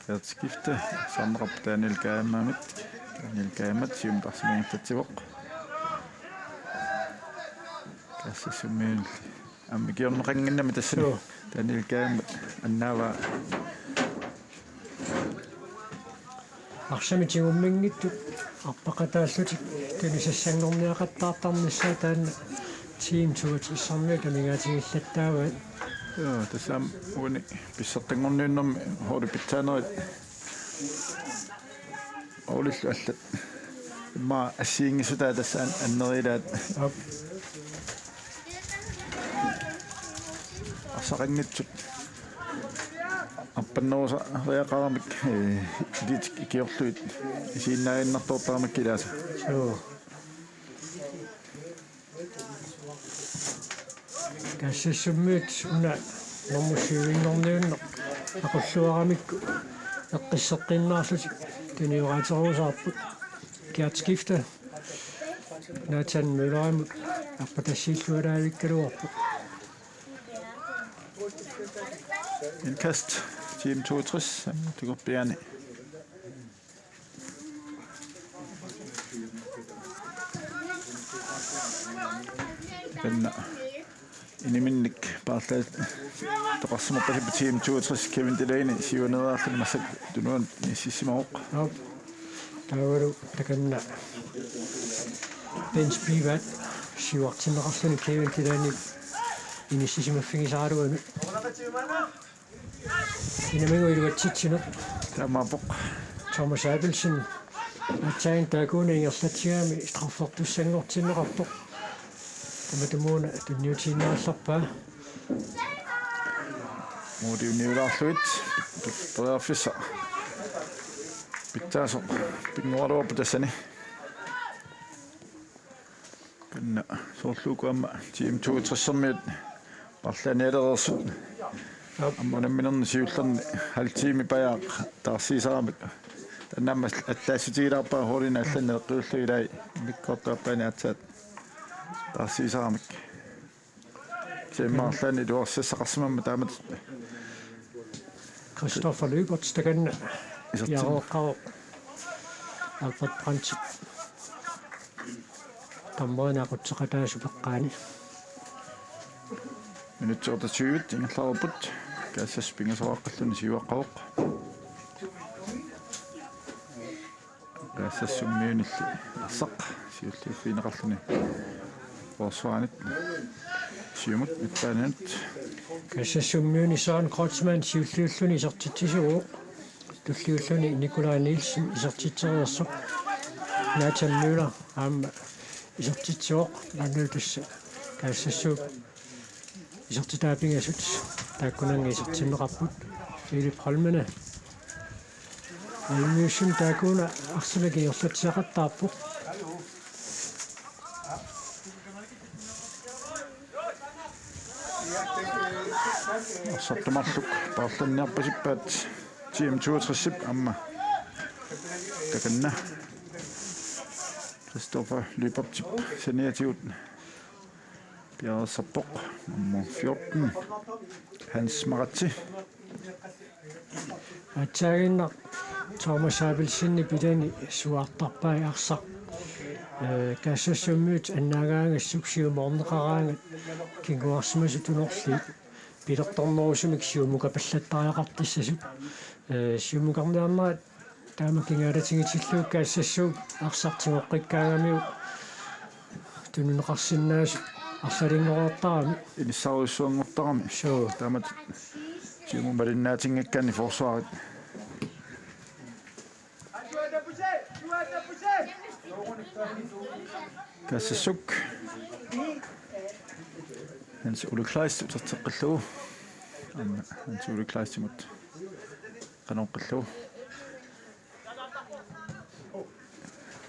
Gert Skifte, saarneqarpoq Daniel Kajamamit. Daniel Kajamat, siumut arsamik ingerlatsivoq. Kaassassummiunulli. Aamma ikiorneqannginnami tassani. Suu. Daniel Kajamat annaavaa. Arsamik tigumminngitsut appaqataallutik tunisassanngorniaqattaartarnissaat taanna T M toogtressermiut amigaatigilaattaavaat. Joo, tassa aamma uani pissartanngorniunnermi holdit pitsaanerit holdillu allat immaqa assigiinngissutaa tassa an-, annerilaat. Aap. Arsaqanngitsut appannerusariaqaramik, eh, ilitik ikiorlugit isiginnaaginnartoortaramikku ilaasa. Joo. Kaassassummiut una normu syvinngorniunneq aqulluaramikku eqqisseqqinnaarlutik tunioraatserusaarput. Gert Skifte Nathan Møllerimut arpatassiillualaavikkaluarpoq. Indkast, T M toogtres, takorpiaani. Taanna iniminnik paarlaattoqarsimappasippoq T M toogtres Kevin Delaney siuaneeriarluni massakkut tunuanut inississimavoq. Aap. Taavalu takanna Bent Spivaat siuartinneqarluni Kevin Delaney inissisimaffigisaraluami. Inamigu iluatsitsineq. Taamaappoq. Thomas Abelsen. Aatsaat taakkununnga ingerlatsigami straffertussanngortinneqarpoq. Tamatumuuna tunniutiinnarallarpaa. Moodiuniulaarlugit periarfissaq pitsaasoq pinnguaraluarpoq tassani. Takanna soorlu uku aamma T M toogtressermiut paarlaanialereersut. Aamma unamminerni siullerni halv time pajaaq taarsiisaramik. Taanna aamma allaassutigilaarpara holdini allanni naleqqiullugit, ilai immikkoortup aappaani aatsaat taarsiisaramik. Tiimaarlaani iluarsassaqarsimammat taamatut. Christopher Lyberth takanna. Isertin. Jaroqaro. Albert Brandt. Tammerineq aqutseqataasut peqqaani. Minutsit otteogtyve ingerlareerput. Kaassassut pingasoraqqilluni siuaqqavoq. Kaassassummiunilli arsaq siulliuffigineqarluni forsvarinit siumut midtbanenut. Kaassassummiuni Søren Kreutzmann siulliulluni isertitsisuuvoq. Tulliulluni Nikolaj Nielsen isertitsereersoq. Nathan Møller aamma isertitsivoq. Maannalu tassa Kaassassuup isertitaat pingasut taakkunannga isertinneqarput. Philip Holmene. Valmiussimi taakkuuna arsamik ingerlatsisaqattaarpoq. Arsartut marluk paarlanniarpasippaat T M toogtresip aamma takanna Christopher Lyberthip saniatigut piareersarpoq nummer fjorten, Hans Maratse. Aatsaaginnaq Thomas Abelsenip ilani suaartarpai arsaq. Ee, Kaassassummiut annaagaangassuk siumoorneqaraangat kinguarsimasut unorliit pilertornerusumik siumukapallattariaqartassasut. Ee, siumukarniarnerat taama kingaalatigitillugu Kaassassuup arsaq tigoqqikkaangamiuk tunineqarsinnaasut arsalinngortarami. Inissarujussuanngortarami. Suu. Taamatut siumut malinnaatinngikkaanni forsvarit. Kaassassuk. Hans Ole Kleist uterteqqillugu. Aamma Hans Ole Kleistimut qanoqqillugu.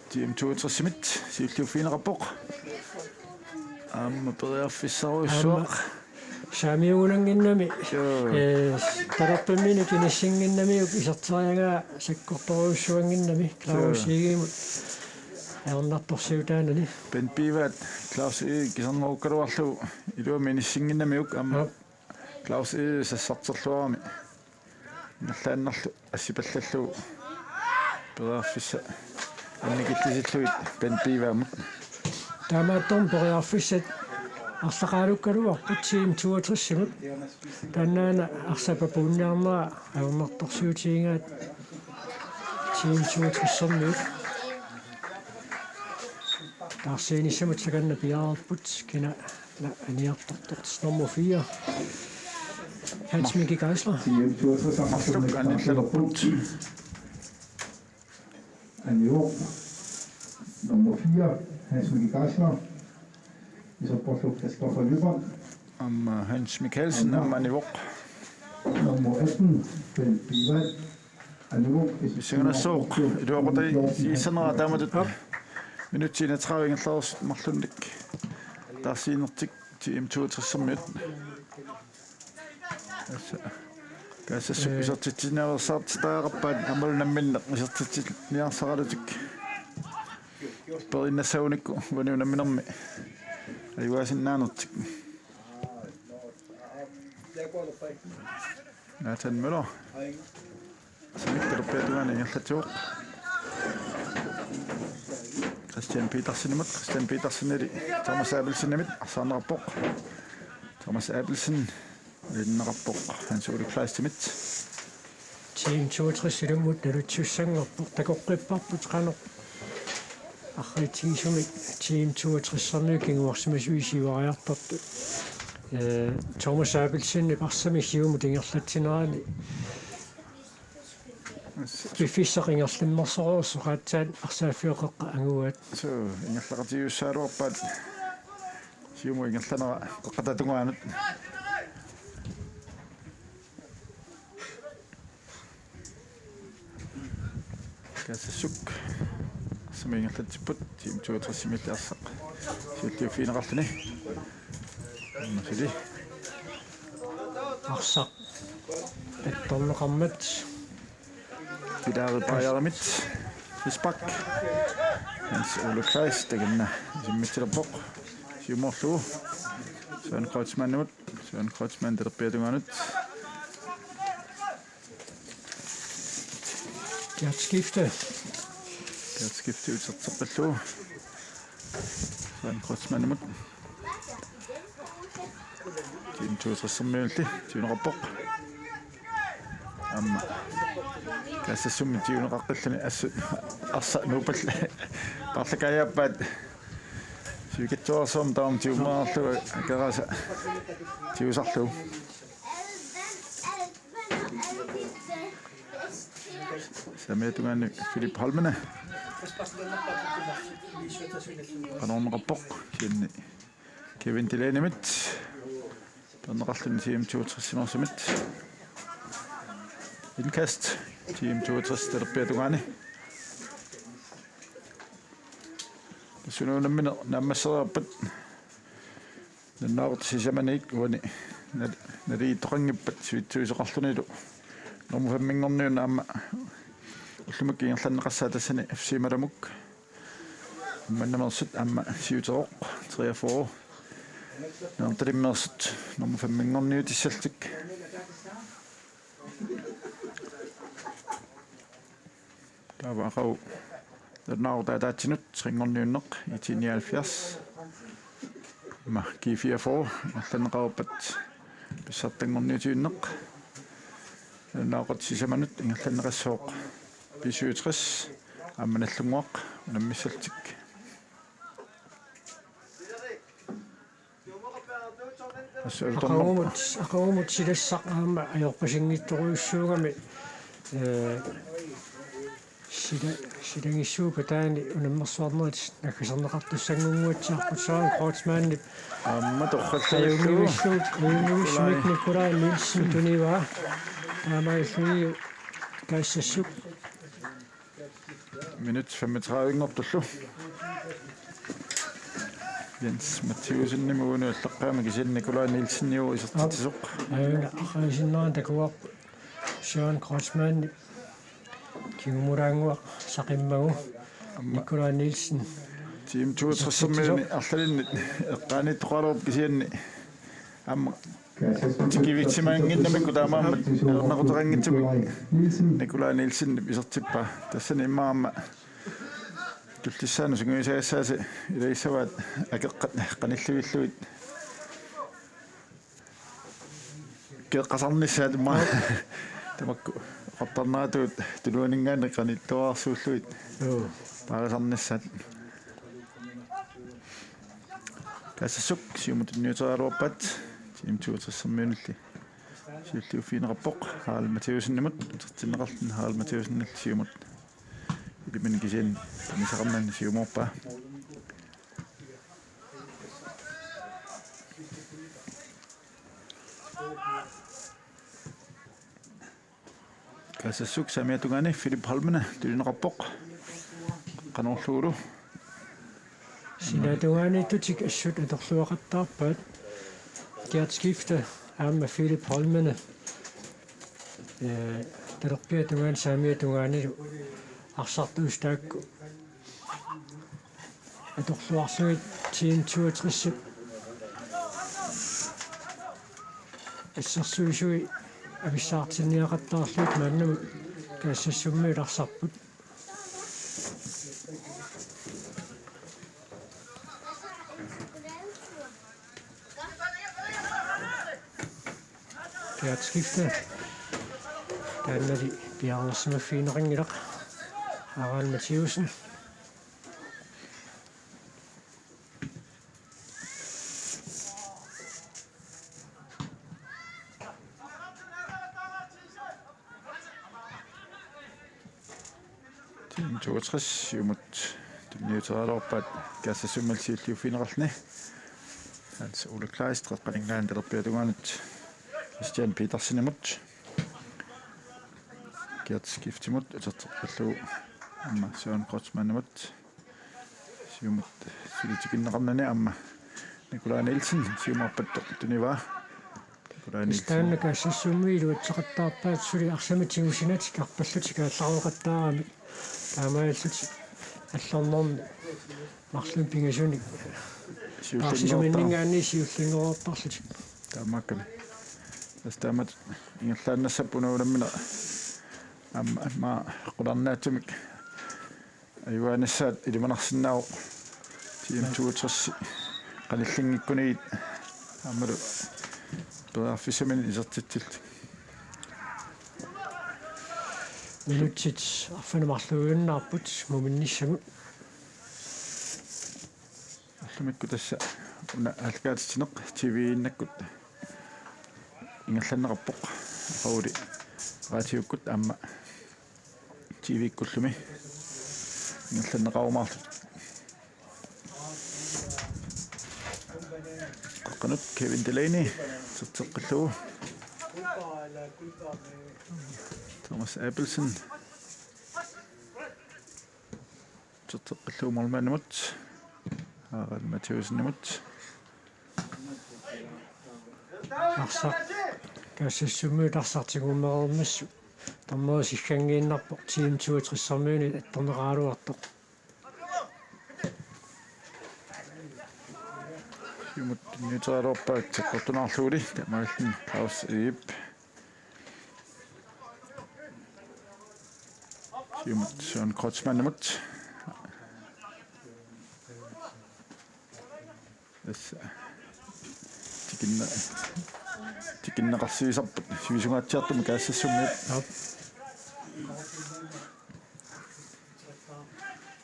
T M toogtresimit siulliuffigineqarpoq. Aamma periarfissarujussuaq. Aamma saamiugunannginnami. Joo. Ee, talerpimminik inissinnginnamiuk iserteriagaa sakkortorujussuannginnami. Klaus Joo. Egedemut ajornartorsiutaanani. Bent Bivat Klaus Egede kisarnerukkaluarlugu iluamik inissinnginnamiuk aamma. Aap. Klaus Egede sassarterluarami. Ingerlaannarlu assipallallugu periarfissat annikillisillugit Bent Bivaamut. Taamaattumik periarfissat arlaqaalukkaluarput T M toogtresimut. Taannaana arsap apuunniarnera ajornartorsiutigigaat T M toogtresermiut. Taarsiinissamut takanna piareerput kina aniartortoq nummer fire. Hans Mikkel Geisler. Marluk anillalerput. Anivoq. Nummer fire, Hans Mikkel Geisler. Iserporlu Christopher Lyberth. Aamma Hans Mikkelsen, aamma anivoq. Nummer atten, Bent Bivat. Pissanganassaaq iluaqutaasiisanera taamatut. Minutsit enogtredive ingerlareersut marlunnik taarsiinertik T M toogtresermiut. Tassa Kaassassuk Ee. Isertitsiniarsartitaqarpaat aammalu namminneq isertitsiniarsaralutik. Perinnassagunikku uani unamminermi ajugaasinnaanertik. Nathan Møller. Sinik talerpiata tungaanut ingerlatsivoq. Christian Petersenimut, Christian Petersenili Thomas Abelsenimit arsaarneqarpoq. Thomas Abelsen malinneqarpoq Hans Ole Kleistimit. T M toogtres ilummut naluttussanngorpoq, takoqqipparput qanoq arriitsigisumik T M toogtresermiut kinguarsimasuisa siuariartortut. Ee, Thomas Abelsenip arsamik siumut ingerlatsinerani piffissaq ingerlammersoreersoq aatsaat arsaaffiup qeqqa angugaat. Suu, ingerlaqatigiussagaluarpaat siumut ingerlanera qeqqata tungaanut. Kaassassuk. Sumi ingerlatsipput, Team toogtres-imilli arsaq siulliuffigineqarluni. Aamma suli. Arsaq attorneqarmat. Pilaari Bajarimit. Frispark. Hans Ole Kleist takanna isimmitsilerpoq. Siumoorlugu. Søren Kreutzmannimut. Søren Kreutzmann talerpiata tungaanut. Kært skifte. Kært skifte uterteqqillugu. Søren Kreutzmannimut. Team toogtres-ermiunilli tiguneqarpoq. Aamma Kaassassummi tiguneqaqqilluni assut arsaq nuuppallu paarlakaajaappaat. Sivikitsuarsuarmi taama tigumaarlugu Akeraasa tigusarlugu. Saamiata tungaani Philip Holmene. Qanorneqarpoq kisianni Kevin Delaney-mit. Torneqarluni Team toogtres-imeersuarmit. Indkast. Team toogtres talerpiata tungaani. Tassuuna unammineq naammasseriarpat. Nalunaaqutaq sisamanik uani nal-, naligiittoqanngippat sivitsuisoqarlunilu. Nummer femminngorniunneq aamma ullumikkut ingerlanneqassaaq tassani F C Malamuk. Mannameersut aamma siuteroq, treogfyrre. Nanortalimmeersut nummer femminngorniutissallutik. Taava aqagu nalunaaqutaq ataatsinut trinngorniunneq I T nioghalvfjerds. Aamma G fireogfyrre ingerlanneqarpat pissartanngorniutigineq. Nalunaaqutaq sisamanut ingerlanneqassooq B syvogtres aamma Nagdlunguaq unammissallutik. Assut aqagumut, aqagumut silassaq aamma ajorpasinngitsorujussuugami, ee, sila-, silagissuup ataani unammersuarnerit naggaserneqartussanngortussaapput. Søren Kreutzmannip aamma torrallallugu. Ajunngivissumik, ajunngivissumik Nikolaj Nielsen tunivaa. Taamaalillunilu Kaassassuk. Minut femogtredive-nngortullu. Jens Mathiassenimut uani allaqqammat kisianni Nikolaj Nielsenimut isertitsisoq. Aajuna aqagusinnaanera takuarput Søren Kreutzmann kingumulaannguaq saqimmagu. Aamma Nikolaj Nielsen. Team toogtres-ermiuni arlalinnik eqqaaniittoqalerpoq kisianni aamma tikivitsimannginnamikku taamaammat ajornaquteqanngitsumik Nikolaj Nielsen isertippaa. Tassani immaqa aamma tullissaanut sungiusagassaasi ilagissavaat akeqqat qanillivillugit. Keqqasarnissaat immaqa tamakku oqartarneratuut tuluaninngaanniit qanilluarsuullugit. Joo. Paarisarnissaat. Kaassassuk siumut tunniuteriaraluarpaat, Team toogtres-ermiunilli siulliuffigineqarpoq Harald Mathiassenimut, utertinneqarluni Harald Mathiassenilli siumut. Iliminni kisianni tanisaqarnani siumoorpaa. Kaassassuk saamiata tungaani Philip Holmene tiguneqarpoq. Qanorluunniit. Sinaata tungaaniittutik assut atorluaqattaarpaat. Kært skifte aamma Philip Holmene. Ee, talerpiata tungaani saamiata tungaanilu arsartuusut taakku atorluarlugit Team toogtres-ip assersuisui avissaartinniaqattaarlugit maannamut Kaassassummit arsarput. Kært skifte. Taannali piareersimaffigineqanngilaq. Harald Mathiassen. Team toogtres siumut tunniuteriaraluarpaat Kaassassummi siulliuffigineqarluni. Hans Ole Kleist qeqqaninngaanniit talerpiata tungaanut Christian Petersenimut. Kært skiftemut uterteqqillugu aamma Søren Kreutzmannimut. Siumut suli tikinneqarnani aamma Nikolaj Nielsen siumarpattoq tunivaa. Nikolaj Nielsen. Taanna Kaassassummi iluatseqattaarpaat suli arsamik tigusinatik arpallutik aallarueqattaaramik. Taamaallutik allornermi marlunnik pingasunik. Siullinngoortar-. Taarsisoqarninngaanniit siullinngoortarlutik. Taamaakkami. Tassa taamatut ingerlaannassapput una unammineq. Aamma, aamma qularnaatsumik ajugaannissaat ilimanarsinnaavoq. T M toogtres qanillinngikkunigit aammalu periarfissaminnik isertitsillutik. Minutsit arfineq-marluinnaapput muminnissamut. Ullumikkut tassa una aallakaatitsineq T V-innakkut ingerlanneqarpoq. Aqaguli raatiukkut aamma T V-kkullumi ingerlanneqarumaarlutik. Qeqqanut Kevin Delaney, uterteqqillugu. Thomas Abelsen. Uterteqqillugu målmandimut. Harald Matthæussenimut. Arsaq Kaassassummiut arsaq tigummereermassuk. Tamarmi sigganngiinnarpoq T M toogtressermiunit attorneqaraluartoq. Siumut tunniuteriaraluarpaa sakkortunaarluguli, taamaalilluni Claus Eep. Siumut Søren Kreutzmannimut. Tassa. Tikinne-, tikinneqarsiisarput sivisungaatsiartumik Kaassassummiut. Aap.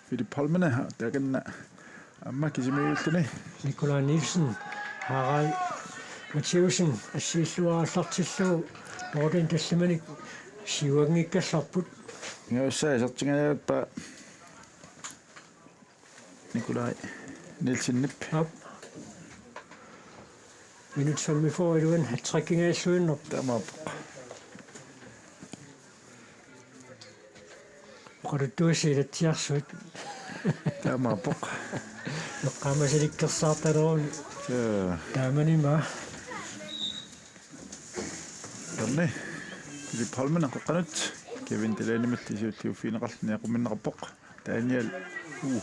Philip Holmene, takanna aamma kisimiilluni. Nikolaj Nielsen, Harald Matthæussen, assiilluarallartillugu, Morten tallimanik siuanngikkallarput. Ingavissaa isertingajappaa Nikolaj Nielsenip. Aap. Minut femogfyrre iluani hat-trickingajalluinnarpoq. Taamaappoq. Oqaluttuassi ilatsiarsuit. Taamaappoq. Eqqaamasalikkersaartaleruni. Joo. Taamanima. Taanna Philip Holmen qeqqanut Kevin Delaney-mut siulliuffigineqarluni niaqumminneqarpoq. Daniel. Uu.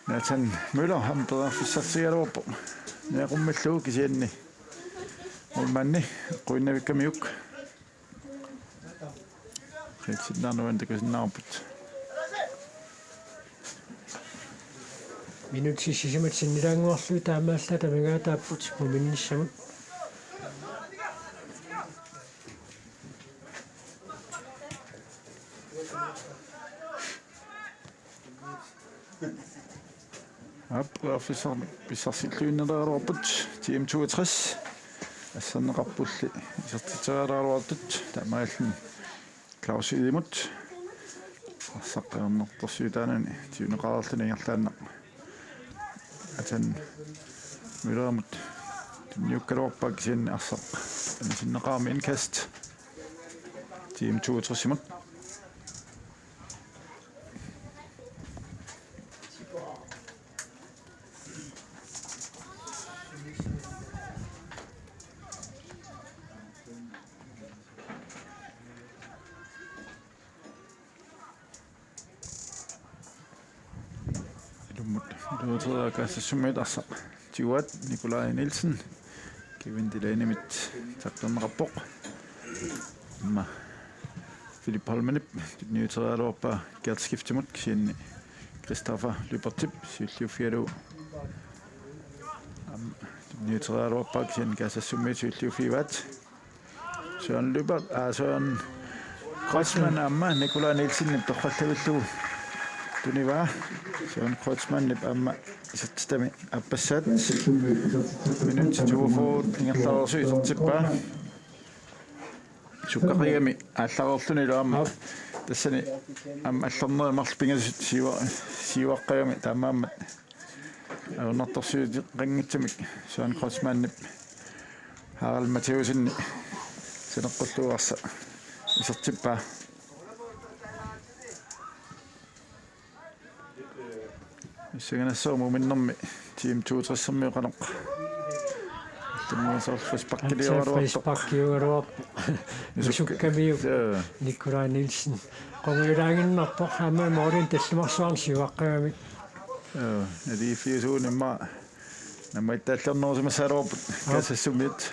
Nathan Møller aamma periarfissarsigaluarpoq. Niaqummillugu kisianni målmandi eqquinnaavikkamiuk. Qilsinnaarnuan takusinnaavarput. Minutsit sisamat sinnilaannguarlugit taamaallaat amigaataapput muminnissamut. Aap, periarfissarmik pissarsilluinnaleraluarput T M toogtres. Asserneqarpulli isertitseriaraluartut taamaalilluni Claus Eepimut. Arsaq ajornartorsiutaanani tiguneqareerluni ingerlaannaq. Nathan Møllerimut tunniukkaluarpaa kisianni arsaq anisinneqarami indkast. T M toogtres-imut. Ilummut iluutereeraq Kaassassummiit arsaq tiguaat Nikolaj Nielsen Kevin Delaney-mit sakkortuneqarpoq. Aamma Philip Holmenip tunniuteriaraluarpaa Gert Skiftemut kisianni Christopher Lyberthip siulliuffigalugu. Aamma tunniuteriaraluarpaa kisianni Kaassassummiit siulliuffigaat. Søren Lyberth, aa, Søren Kreutzmann aamma Nikolaj Nielsenip torrallavillugu tunivaa. Søren Kreutzmannip aamma isertitami aappassaat. Minutsit toogfyrre ingerlareersut isertippaa. Sukkaqigami aallareerlunilu aamma tassani aamma allorneri marluk pingasut siua-, siuaqqagami taamaammat ajornartorsiuteqanngitsumik Søren Kreutzmannip Harald Matthæussenip saneqqullugu arsaq isertippaa. Pissanganassaaq Muminnermi Team toogtresermiut qanoq. Tammaasarlu frisparkiliugaluartoq. Frisparkiugaluarpoq. Nusukkamiuk. Joo. Nikolaj Nielsen. Qungujulaaginnarpoq aamma målinik tallimarsuarnik siuaqqagamik. Joo, naligiiffiusuuvoq immaqa. Nammineq taalliornerusimassagaluarput. Aap. Kassassumiit.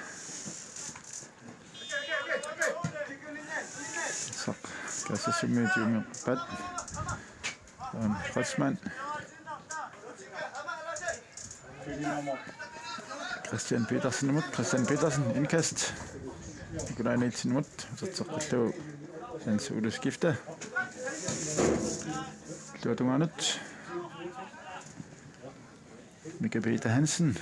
Saq. Kassassumiit jumiorpat. Jan Kreutzmann. Christian Petersenimut, Christian Petersen, indkast. Nikolaj Nielsenimut, uterteqqillugu Hans Ole skifte. Illuatungaanut. Mika Peter Hansen.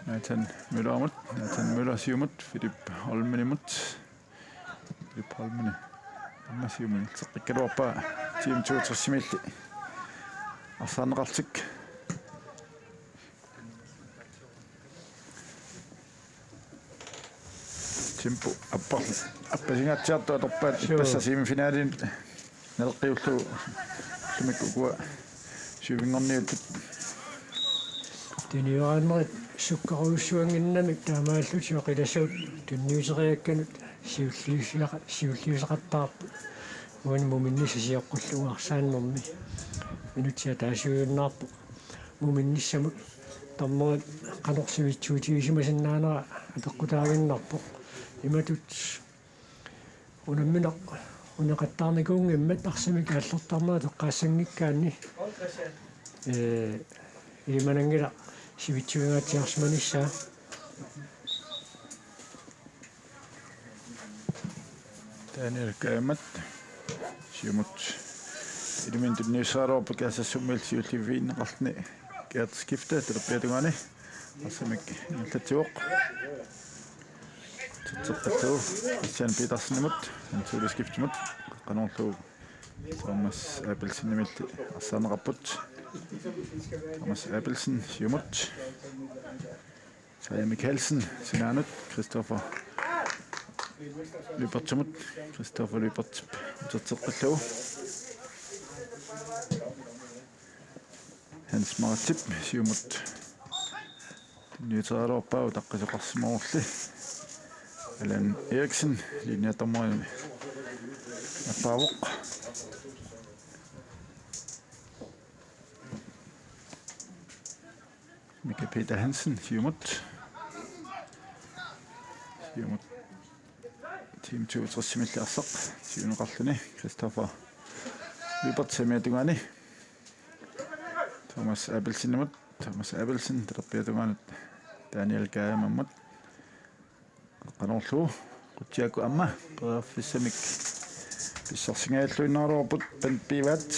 Nathan Møllerimut, Nathan Møller siumut, Philip Holmenimut. Philip Holmeni. Aamma siumut ilitseqqikkaluarpaa Team toogtresimilli. Arsaarneqarlutik. Tempo appar-, appasinngatsiartoq atorpaat. Suu. Ippassaq semifinalimi naleqqiullugu ullumikkut ukua syvinngorniuttut. Tunioraannerit sukkarujussuannginnamik taamaallutik oqilasuut tunniuteriakkanut siulliusiaqa-, siulliuseqattaarput. Uani Muminnissaq sioqqullugu arsaannermi. Minutsit ataasiuinnarpoq. Muminnissamut dommerit qanoq sivitsuutigisimasinnaanerat apeqqutaaginnarpoq. Imatut unammineq uneqattaarnikuunngimmat arsamik aallertarnerat eqqaassanngikkaanni. Ee, ilimananngilaq sivitsuingaatsiarsimanissaa. Daniel Kaajamat. Siumut. Iliminut tunniussagaluarpoq Kaasassummil siulliuffigineqarluni. Gert skifte talerpiata tungaani. Arsamik ingerlatsivoq. Uterteqqillugu Christian Petersenimut. Hans Ole skiftimut. Qanorlu Thomas Abelsenimilli arsaarneqarput. Thomas Abelsen siumut. Kaja Michaelsen sinaanut Christopher Lyberthimut. Christopher Lyberth uterteqqillugu. Hans Martip siumut. Tunniuteriaraluarpaa utaqqisoqarsimagorli. Allan Eriksen linjedommerini nappaavoq. Mika Peter Hansen siumut. Siumut. Team toogtresimilli arsaq siuneqarluni Christopher Lyberth semiata tungaani. Thomas Abelsenimut, Thomas Abelsen talerpiata tungaanut Daniel Kaajamammut. Qanorlu Qutsiakkut aamma periarfissamik pissarsingajalluinnaraluarput Bent Pivaat.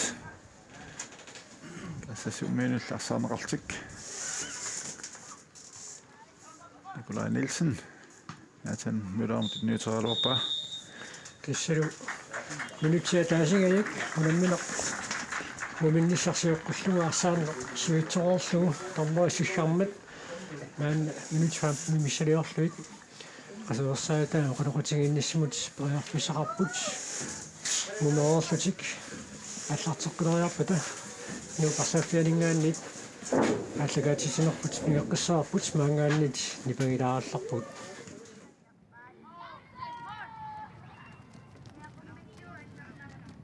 Kaassassummiunullu arsaarneqarlutik. Nikolaj Nielsen. Nathan Møllerimut tunniuteriaraluarpaa. Tassalu minutsit ataasiingajakkit unammineq Muminnissaq sioqqullugu arsaanneq sivitsoqarlugu dommerit siullermik maanna minutsit femtenit missiliorlugit. Qasuersaataat oqaloqatigiinnissamut periarfissaqarput. Mumereerlutik aallarteqqileriarpata Nuup arsaaffianinngaanniit aallakaatitsinerput nigeqqissavarput maanngaanniit nipangilaarallarpugut.